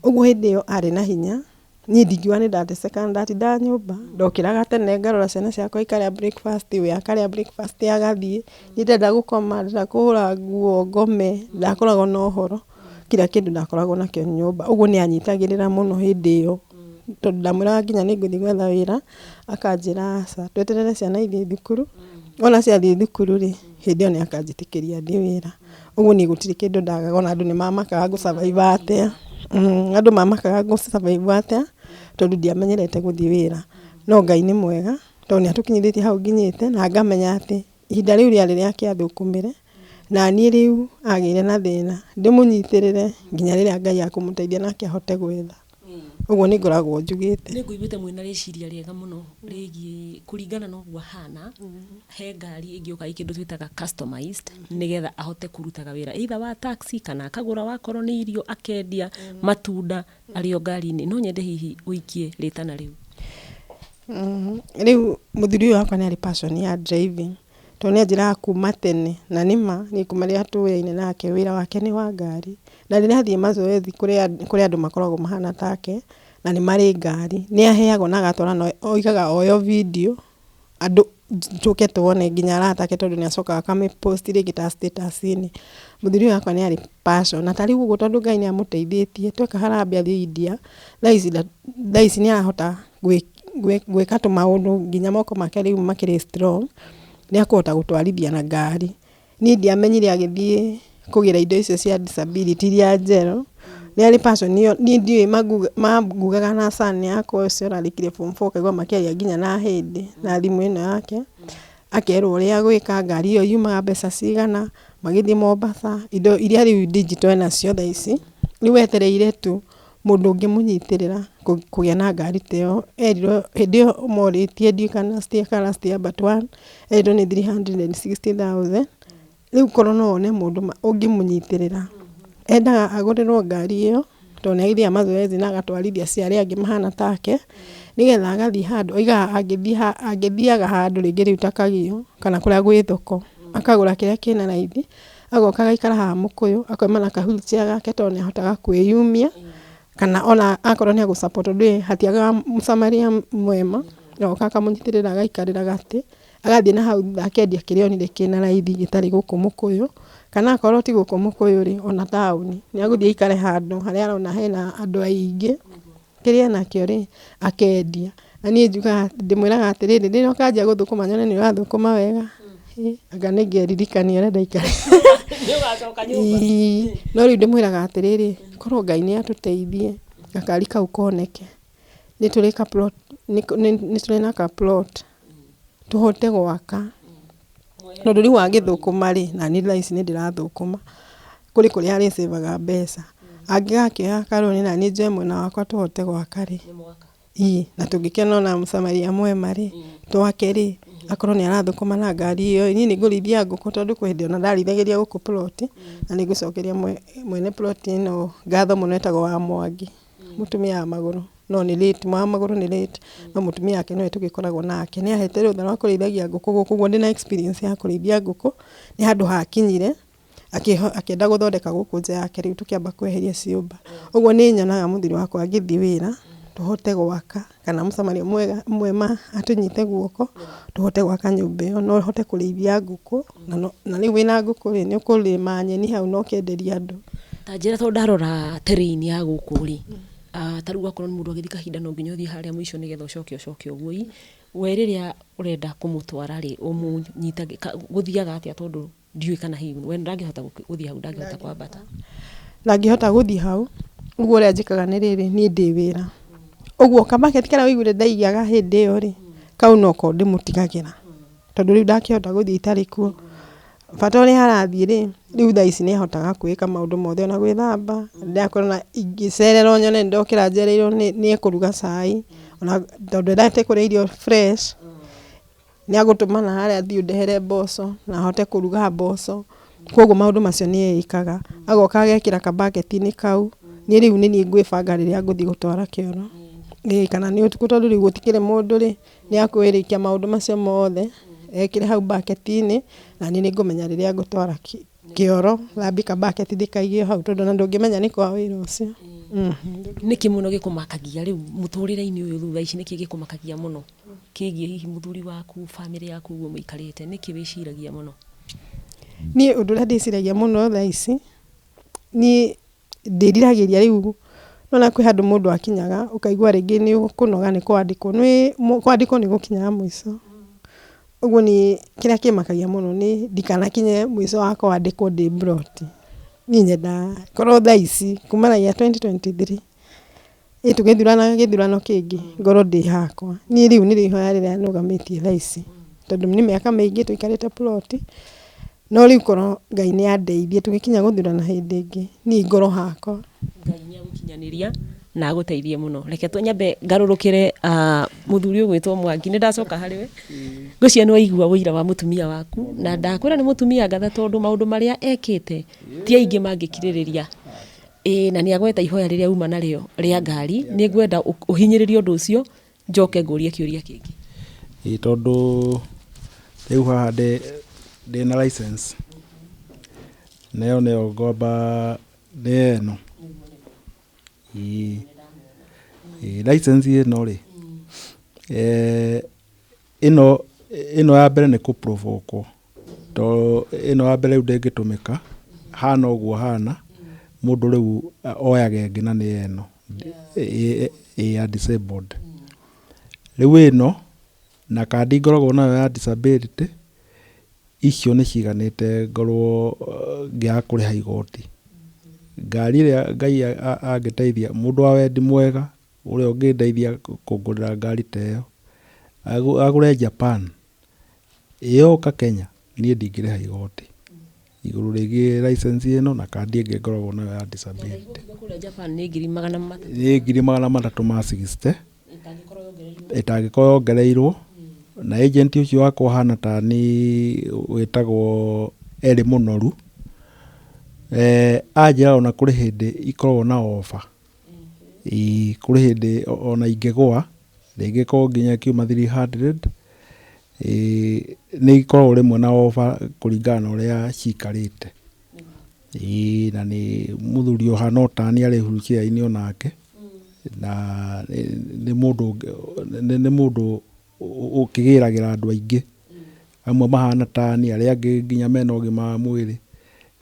Ũguo hĩndĩ ĩyo arĩ na hinya, niĩ ndingiuga nĩ ndatecekaga, nĩ ndatindaga nyũmba, ndokĩraga tene ngarora ciana ciakwa ikarĩa breakfast, we akarĩa breakfast agathiĩ, niĩ ndenda gũkoma, ndenda kũhũra nguo ngome, ndakoragwo na ũhoro, kila kĩndũ ndakoragwo nakĩo nyũmba, ũguo nĩ anyitagĩrĩra mũno hĩndĩ ĩyo, tondũ ndamwĩraga nginya nĩ ngũthiĩ gwetha wĩra, akanjĩra aca, tweterere ciana ithiĩ thukuru, wona ciathiĩ thukuru rĩ, hĩndĩ ĩyo nĩ akanjĩtĩkĩria thiĩ wĩra. Ũguo niĩ gũtirĩ kĩndũ ndagaga, ona andũ nĩ mamakaga ngũ survive atĩa, andũ mamakaga ngũ survive atĩa, tondũ ndiamenyerete gũthiĩ wĩra. No Ngai nĩ mwega, tondũ nĩ atũkinyithĩtie hau nginyĩte, na ngamenya atĩ ihinda rĩu rĩarĩ rĩake athũkũmĩre, na niĩ rĩu agĩire na thĩna, ndĩmũnyitĩrĩre nginya rĩrĩa Ngai akũmũteithia nake ahote gwetha. Ũguo nĩ ngoragwo njugĩte. Nĩ ngũiguĩte mwĩna rĩciria rĩega mũno rĩgiĩ kũringana na ũguo ahana, he ngari ĩngĩũka ĩ kĩndũ twĩtaga customized, nĩgetha ahote kũrutaga wĩra either wa taxi kana akagũra wakorwo nĩ irio akendia matunda arĩ o ngari-inĩ. No nyende hihi ũikie rĩtana rĩu. Rĩu mũthuri ũyũ wakwa nĩ arĩ passion ya driving, tondũ nĩ anjĩraga kuma tene, na nĩma niĩ kuma rĩrĩa tũyaine nake wĩra wake nĩ wa ngari, na rĩrĩa athiĩ mazoezi kũrĩ andũ makoragwo mahana take, na nĩ marĩ ngari, nĩ aheagwo na agatwara na oigaga oyo video andũ tũke tuone nginya arata ake tondũ nĩ acokaga akamĩ post rĩngĩ ta status -inĩ. Mũthuri ũyũ wakwa nĩ arĩ passion, na tarĩu ũguo tondũ Ngai nĩ amũteithĩtie tweka harambee athiĩ India, thaa ici nĩ arahota gwĩka tũmaũndũ nginya moko make rĩu makĩrĩ strong, nĩ akũhota gũtwarithia na ngari. Niĩ ndiamenyire agĩthiĩ kũgĩra indo icio cia disability iria njerũ, nĩ arĩ passion ĩyo, niĩ ndiũĩ mangugaga na son yakwa ũcio ũrarĩkirie form 4 ũkaigua makĩaria nginya na hĩndĩ na thimũ ĩno yake, akerwo ũrĩa agwĩka, ngari ĩyo yumaga mbeca cigana, magĩthiĩ Mombasa, indo iria rĩu digital enacio thaa ici, rĩu etereire tu mũndũ ũngĩmũnyitĩrĩra kũgĩa na ngari ta ĩyo. Erirwo hĩndĩ ĩyo morĩtie ndiũĩ kana last year kana last year but one, erirwo nĩ 360,000. Rĩu korwo no one mũndũ ũngĩmũnyitĩrĩra, endaga agũrĩrwo ngari ĩyo, tondũ nĩ athiaga mazoezi na agatwarithia cia arĩa angĩ mahana take, nĩgetha agathiĩ handũ, oigaga angĩthiaga handũ rĩngĩ rĩu ta Kagio, kana kũrĩa gwĩ thoko, akagũra kĩrĩa kĩna raithi, agoka agaikara haha Mũkũyũ, akauma na ka wheelchair gake tondũ nĩ ahotaga kwĩyumia, kana ona akorwo nĩ agũ support ndũĩ hatiagaga mũsamaria mwema, agoka akamũnyitĩrĩra agaikarĩra gatĩ, agathiĩ na hau thutha akendia kĩrĩa onire kĩna raithi gĩtarĩ gũkũ Mũkũyũ, kana akorwo ti gũkũ Mũkũyũ rĩ, ona taũni, nĩ agũthiĩ aikare handũ harĩa arona hena andũ aingĩ, kĩrĩa enakĩo rĩ, akendia. Na niĩ njugaga, ndĩmwĩraga atĩrĩrĩ, rĩrĩa ũkanjia gũthũkũma nyone nĩ ũrathũkũma wega, anga nĩ ngeririkania ũrĩa ndaikarĩte. No rĩu ndĩmwĩraga atĩrĩrĩ, korwo Ngai nĩ atũteithie, gakari kau koneke, nĩ tũrĩ ka plot, nĩ tũrĩ na ka plot, tũhote gwaka. Tondũ rĩu agĩthũkũma rĩ, na niĩ thaa ici nĩ ndĩrathũkũma, kũrĩ kũrĩa arĩcĩbaga mbeca. Angĩgakĩoya karũni na niĩ njoe mwena wakwa tũhote gwaka rĩ, ii, na tũngĩkĩona ona mũsamaria mwema rĩ, twake rĩ, akorwo nĩ arathũkũma na ngari ĩyo, niĩ nĩ ngũrĩithia ngũkũ tondũ kwĩ hĩndĩ ona ndarĩithagĩria gũkũ plot, na nĩ ngũcokeria mwene plot ĩno ngatho mũno etagwo wa Mwangi, mũtumia wa magũrũ, no nĩ late, wa magũrũ nĩ late, no mũtumia wake nĩwe tũgĩkoragwo nake. Nĩ ahete rũtha rwa kũrĩithagia ngũkũ gũkũ, ũguo ndĩna experience ya kũrĩithia ngũkũ, nĩ handũ hakinyire, akĩenda gũthondeka gũkũ nja yake rĩu tũkĩamba kweheria ciũmba. Ũguo nĩ nyonaga mũthuri wakwa agĩthiĩ wĩra, tũhote gwaka, kana mũsamaria mwega mwema atũnyite guoko, tũhote gwaka nyũmba ĩyo, no hote kũrĩithia ngũkũ, na rĩu wĩna ngũkũ rĩ, nĩ ũkũrĩma nyeni hau na ũkenderia andũ. Ta njĩra tondũ ndarora terrain ya gũkũ rĩ, ta rĩu akorwo nĩ mũndũ agĩthiĩ kahinda no nginya ũthiĩ harĩa mũico nĩgetha ũcoke ũcoke ũguo ĩ, we rĩrĩa ũrenda kũmũtwara rĩ, ũmũnyita gũthiaga atĩa tondũ ndiũĩ kana hihi we ndangĩhota gũthiĩ hau, ndangĩhota kwambata. Ndangĩhota gũthiĩ hau, ũguo ũrĩa njĩkaga nĩ rĩrĩ, niĩ ndĩ wĩra. Ũguo kabaketi karĩa ũiguire ndaigaga hĩndĩ ĩyo rĩ, kau noko ndĩmũtigagĩra. Tondũ rĩu ndangĩhota gũthiĩ itarĩ kuo. Bata ũrĩa arathiĩ rĩ, rĩu thaa ici nĩ ahotaga kwĩka maũndũ mothe ona gwĩthamba, ndakorwo na ingĩcererwo nyone nĩ ndokĩra njereirwo nĩ ekũruga cai, ona tondũ endete kũrĩa irio fresh, nĩ agũtũmana harĩa thiĩ ũndehere mboco, na ahote kũruga mboco. Koguo maũndũ macio nĩ eĩkaga. Agoka agekĩra kabaketi-inĩ kau, niĩ rĩu nĩ niĩ ngwĩbanga rĩrĩa ngũthiĩ gũtwara kĩoro. Ĩĩ kana nĩ ũtukũ tondũ rĩu gũtikĩrĩ mũndũ rĩ, nĩ akwĩrĩkia maũndũ macio mothe, ekĩre hau baketi-inĩ, na niĩ nĩ ngũmenya rĩrĩa ngũtwara kĩoro, thambie kabaketi ndĩkaige hau tondũ ona ndũngĩmenya nĩ kwa wĩra ũcio. Nĩkĩ mũno gĩkũmakagia rĩu mũtũrĩre-inĩ ũyũ thutha ici, nĩkĩ gĩkũmakagia mũno kĩgiĩ hihi mũthuri waku, bamĩrĩ yaku ũguo mũikarĩte, nĩkĩ wĩciragia mũno? Niĩ ũndũ ũrĩa ndĩciragia mũno thaa ici, niĩ ndĩriragĩria rĩu, nĩwona kwĩ handũ mũndũ akinyaga ũkaigua rĩngĩ nĩ ũkũnoga nĩ kwandĩkwo, nĩ kwandĩkwo nĩ gũkinyaga mũico. Ũguo niĩ kĩrĩa kĩmakagia mũno nĩ ndikanakinye mũico wa kwandĩkwo ndĩ mburoti. Niĩ nyendaga korwo thaa ici kumanagia 2023 ĩ tũgĩthurana gĩthurano kĩngĩ ngorwo ndĩ hakwa. Niĩ rĩu nĩrĩo ihoya rĩrĩa nũgamĩtie thaa ici, tondũ nĩ mĩaka mĩingĩ tũikarĩte ploti, no rĩu korwo Ngai nĩ andeithie tũgĩkinya gũthurana hĩndĩ ĩngĩ, niĩ ngorwo hakwa. Ngai nĩ agũkinyanĩria Na agũteithie mũno. Reke nyambe ngarũrũkĩre mũthuri ũgwĩtwo Mwangi, nĩ ndacoka harĩ we. Ngwĩciria nĩ waigua ũira wa mũtumia waku, na ndakwĩra nĩ mũtumia ngatha tondũ maũndũ marĩa ekĩte ti aingĩ mangĩkirĩrĩria. Ĩĩ na nĩ agweta ihoya rĩrĩa uma narĩo rĩa ngari, nĩ ngwenda ũhinyĩrĩrie ũndũ ũcio njoke ngũrie kĩũria kĩngĩ. Ĩĩ tondũ rĩu haha ndĩna license, na ĩyo nĩyo ngwamba nĩyo ĩno. Ĩĩ license ĩno rĩ, ĩno ĩno ya mbere nĩ kũ provoke wo, tondũ ĩno ya mbere rĩu ndĩngĩtũmĩka, hana ũguo hana, mũndũ rĩu oyaga ĩngĩ na nĩyo ĩno ya disabled. Rĩu ĩno na kandi ngoragwo nayo ya disability, icio nĩ ciganĩte ngorwo ngĩaga kũrĩha igoti. Ngari ĩrĩa Ngai angĩteithia, mũndũ wa wendi mwega ũrĩa ũngĩndeithia kũngũrĩra ngari ta ĩyo, agũre Japan, yoka Kenya, niĩ ndingĩrĩha igoti. Igũrũ rĩgiĩ license ĩno na kandi ĩngĩ ngoragwo nayo ya disability. Kũrĩa Japan nĩ ngiri magana matatũ. Nĩ ngiri magana matatũ ma 60 ĩtangĩkorwo yongereirwo. Na agent ũcio wakwa hana tani wĩtagwo Eli Mũnoru, anjĩra ona kũrĩ hĩndĩ ikoragwo na offer. Ĩĩ kũrĩ hĩndĩ ona ingĩgũa rĩngĩ ĩkorwo nginya ĩkiuma 300, nĩ ikoragwo rĩmwe na offer kũringana na ũrĩa cikarĩte. Ĩĩ na nĩ mũthuri ũhana o tani arĩ wheelchair-inĩ onake, na nĩ mũndũ nĩ mũndũ ũkĩgĩragĩra andũ aingĩ, amwe mahana tani, arĩa angĩ nginya mena ũgima wa mwĩrĩ,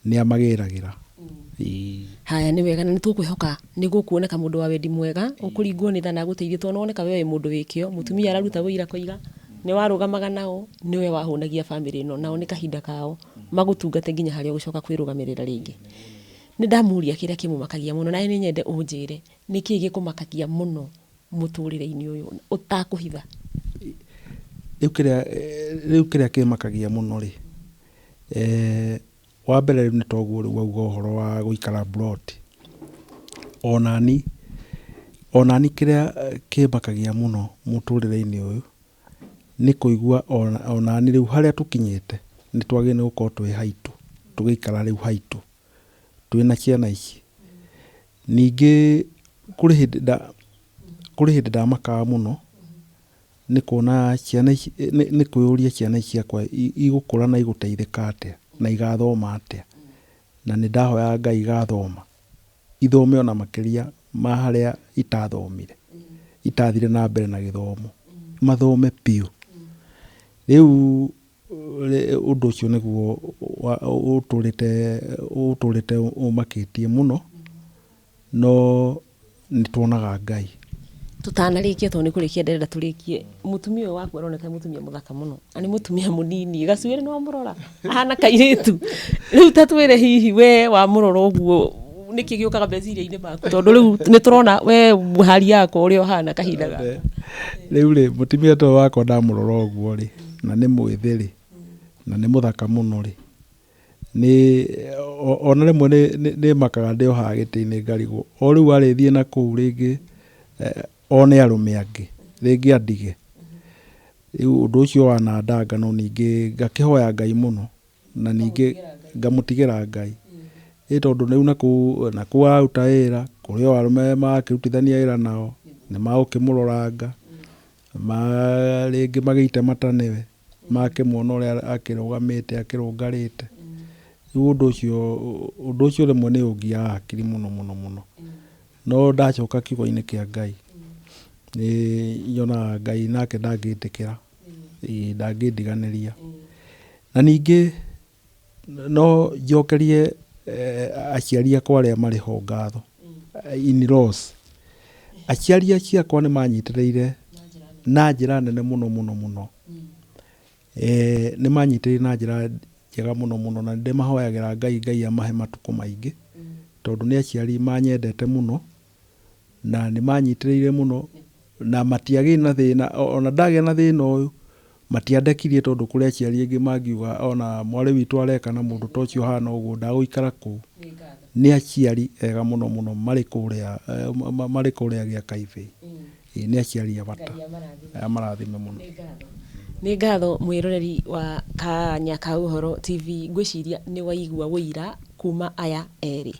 nĩ amagĩragĩra. Ĩĩ. Haya nĩ wega, na nĩ tũkwĩhoka nĩ gũkuoneka mũndũ wa wendi mwega ũkũringwo nĩ tha na agũteithie, tondũ nĩwoneka we wĩ mũndũ wĩ kĩo. Mũtumia araruta ũira koiga nĩ warũgamaga nao, nĩwe wahũnagia bamĩrĩ ĩno, nao nĩ kahinda kao magũtungate nginya harĩa ũgũcoka kwĩrũgamĩrĩra rĩngĩ. Nĩ ndamũria kĩrĩa kĩmũmakagia mũno, nawe nĩ nyende ũnjĩre nĩkĩĩ gĩkũmakagia mũno mũtũrĩre-inĩ ũyũ ũtakũhitha. Rĩu kĩrĩa kĩmakagia mũno rĩ, wa mbere rĩu nĩ toguo rĩu wauga ũhoro wa gũikara mburoti. Onani kĩrĩa kĩmakagia mũno mũtũrĩre-inĩ ũyũ nĩ kũigua onani rĩu harĩa tũkinyĩte nĩ twagĩrĩirwo nĩ gũkorwo twĩ haitũ, tũgĩikara rĩu haitũ twĩna ciana ici. Ningĩ kũrĩ hĩndĩ ndamakaga mũno nĩ kuona ciana ici, nĩ kwĩyũria ciana ici ciakwa igũkũra na igũteithĩka atĩa na igathoma atĩa. Na nĩ ndahoyaga Ngai igathoma, ithome ona makĩria ma harĩa itathomire, itathire na mbere na gĩthomo, mathome biũ. Rĩu ũndũ ũcio nĩguo ũtũrĩte ũmakĩtie mũno, no nĩ tuonaga Ngai. Tũtanarĩkia, tondũ nĩ kũrĩkia ndĩrenda tũrĩkie, mũtumia ũyũ waku aroneka nĩ mũtumia mũthaka mũno, na nĩ mũtumia mũnini, gacuĩrĩ nĩ wamũrora ahana kairĩtu. Rĩu ta twĩre hihi we wamũrora ũguo nĩkĩ gĩũkaga meciria-inĩ maku, tondũ rĩu nĩ tũrona we hali yako ũrĩa ũhana kahinda gaka. Rĩu rĩ, mũtumia ta ũyũ wakwa ndamũrora ũguo rĩ, na nĩ mwĩthĩ rĩ, na nĩ mũthaka mũno rĩ, nĩ ona rĩmwe nĩ makaga ndĩ o haha gĩtĩ-inĩ ngarigwo, o rĩu arĩthiĩ na kũu rĩngĩ one arũme angĩ, rĩngĩ andige. Rĩu ũndũ ũcio wanandanga, no ningĩ ngakĩhoya Ngai mũno, na ningĩ ngamũtigĩra Ngai. Ĩ tondũ rĩu nakũu araruta wĩra, kũrĩ o arũme marakĩrutithania wĩra nao, nĩ magũkĩmũroranga, rĩngĩ magĩite mata nĩwe, makĩmuona ũrĩa akĩrũgamĩte akĩrũngarĩte. Rĩu ũndũ ũcio rĩmwe nĩ ũngiaga hakiri mũno mũno mũno. No ndacoka kiugo-inĩ kĩa Ngai, nĩ nyonaga Ngai nake ndangĩtĩkĩra, ndangĩndiganĩria. Na ningĩ no njokerie aciari akwa arĩa marĩ ho ngatho, in-laws. Aciari acio akwa nĩ manyitĩrĩire na njĩra nene mũno mũno mũno. Nĩ manyitĩrĩire na njĩra njega mũno mũno, na nĩ ndĩmahoyagĩra Ngai, Ngai amahe matukũ maingĩ, tondũ nĩ aciari manyendete mũno, na nĩ manyitĩrĩire mũno, na matiagĩire na thĩna, ona ndagĩa na thĩna ũyũ, matiandekirie, tondũ kũrĩ aciari aingĩ mangiuga ona mwarĩ witũ areka na mũndũ ta ũcio ũhana ũguo ndagũikara kũu. Nĩ aciari ega mũno mũno marĩ kũrĩa marĩ kũrĩa gĩa Kaibĩ. Ĩĩ nĩ aciari a bata. Amarathime mũno. Nĩ ngatho mwĩroreri wa Kanya ka Ũhoro TV, ngwĩciria nĩ waigua ũira kuma aya erĩ.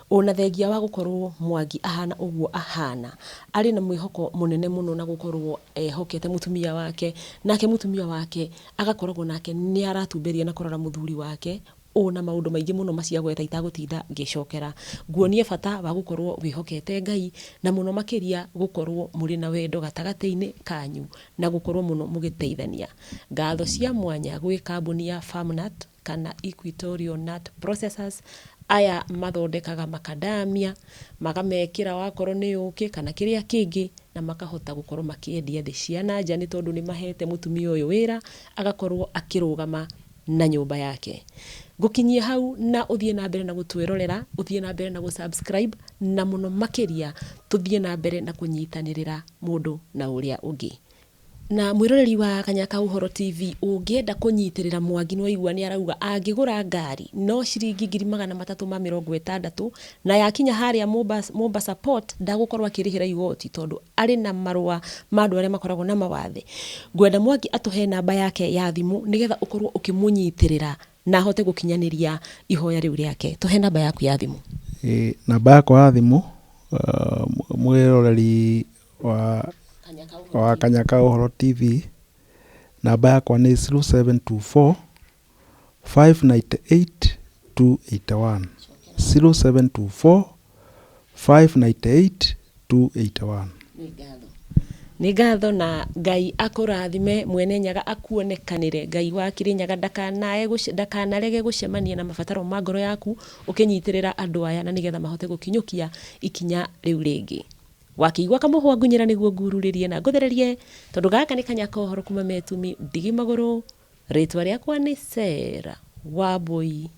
Ona thengia wa gũkorwo Mwangi ahana ũguo ahana, arĩ na mwĩhoko mũnene mũno na gũkorwo ehokete mũtumia wake, nake mũtumia wake agakoragwo nake nĩ aratumberia na kũrora mũthuri wake, ona maũndũ maingĩ mũno maciagweta itagũtinda ngĩcokera. Nguonie bata wa gũkorwo wĩhokete Ngai, na mũno makĩria gũkorwo mũrĩ na wendo gatagatĩ-inĩ kanyu, na gũkorwo mũno mũgĩteithania. Ngatho cia mwanya gwĩ kambuni ya Farmnut kana Equatorial Nut Processors, aya mathondekaga macadamia, magamekĩra wakorwo nĩ ũkĩ kana kĩrĩa kĩngĩ, na makahota gũkorwo makĩendia thĩ cia na nja nĩ tondũ nĩ mahete mũtumia ũyũ wĩra, agakorwo akĩrũgama na nyũmba yake. Ngũkinyia hau na ũthiĩ na mbere na gũtwĩrorera, ũthiĩ na mbere na gũ-subscribe, na mũno makĩria tũthiĩ na mbere na kũnyitanĩrĩra mũndũ na ũrĩa ũngĩ. Na mwĩroreri wa Kanya ka Ũhoro TV, ũngĩenda kũnyitĩrĩra Mwangi nĩ waigua nĩ arauga angĩgũra ngari no ciringi 360,000, na yakinya harĩa Mombasa Port ndagũkorwo akĩrĩhĩra igoti tondũ arĩ na marũa ma andũ arĩa makoragwo na mawathe. Ngwenda Mwangi atũhe namba yake ya thimũ nĩgetha ũkorwo ũkĩmũnyitĩrĩra na ahote gũkinyanĩria ihoya rĩu rĩake. Tũhe namba yaku ya thimũ. Namba yakwa ya thimũ, mwĩroreri wa Kanya ka Ũhoro TV, namba yakwa nĩ 0724 598 281. 0724 598 281. Nĩ ngatho na Ngai akũrathime, mwene Nyaga akuonekanĩre, Ngai wa Kĩrĩnyaga ndakanarege gũcemania na mabataro ma ngoro yaku ũkĩnyitĩrĩra andũ aya na nĩgetha mahote gũkinyũkia ikinya rĩu rĩngĩ. Wakĩigua kamũhwa ngunyĩra nĩguo ngururĩrie na ngũthererie, tondũ gaka nĩ Kanya ka Ũhoro kuma Metumi ndigi magũrũ. Rĩtwa rĩakwa nĩ Sarah Wambui.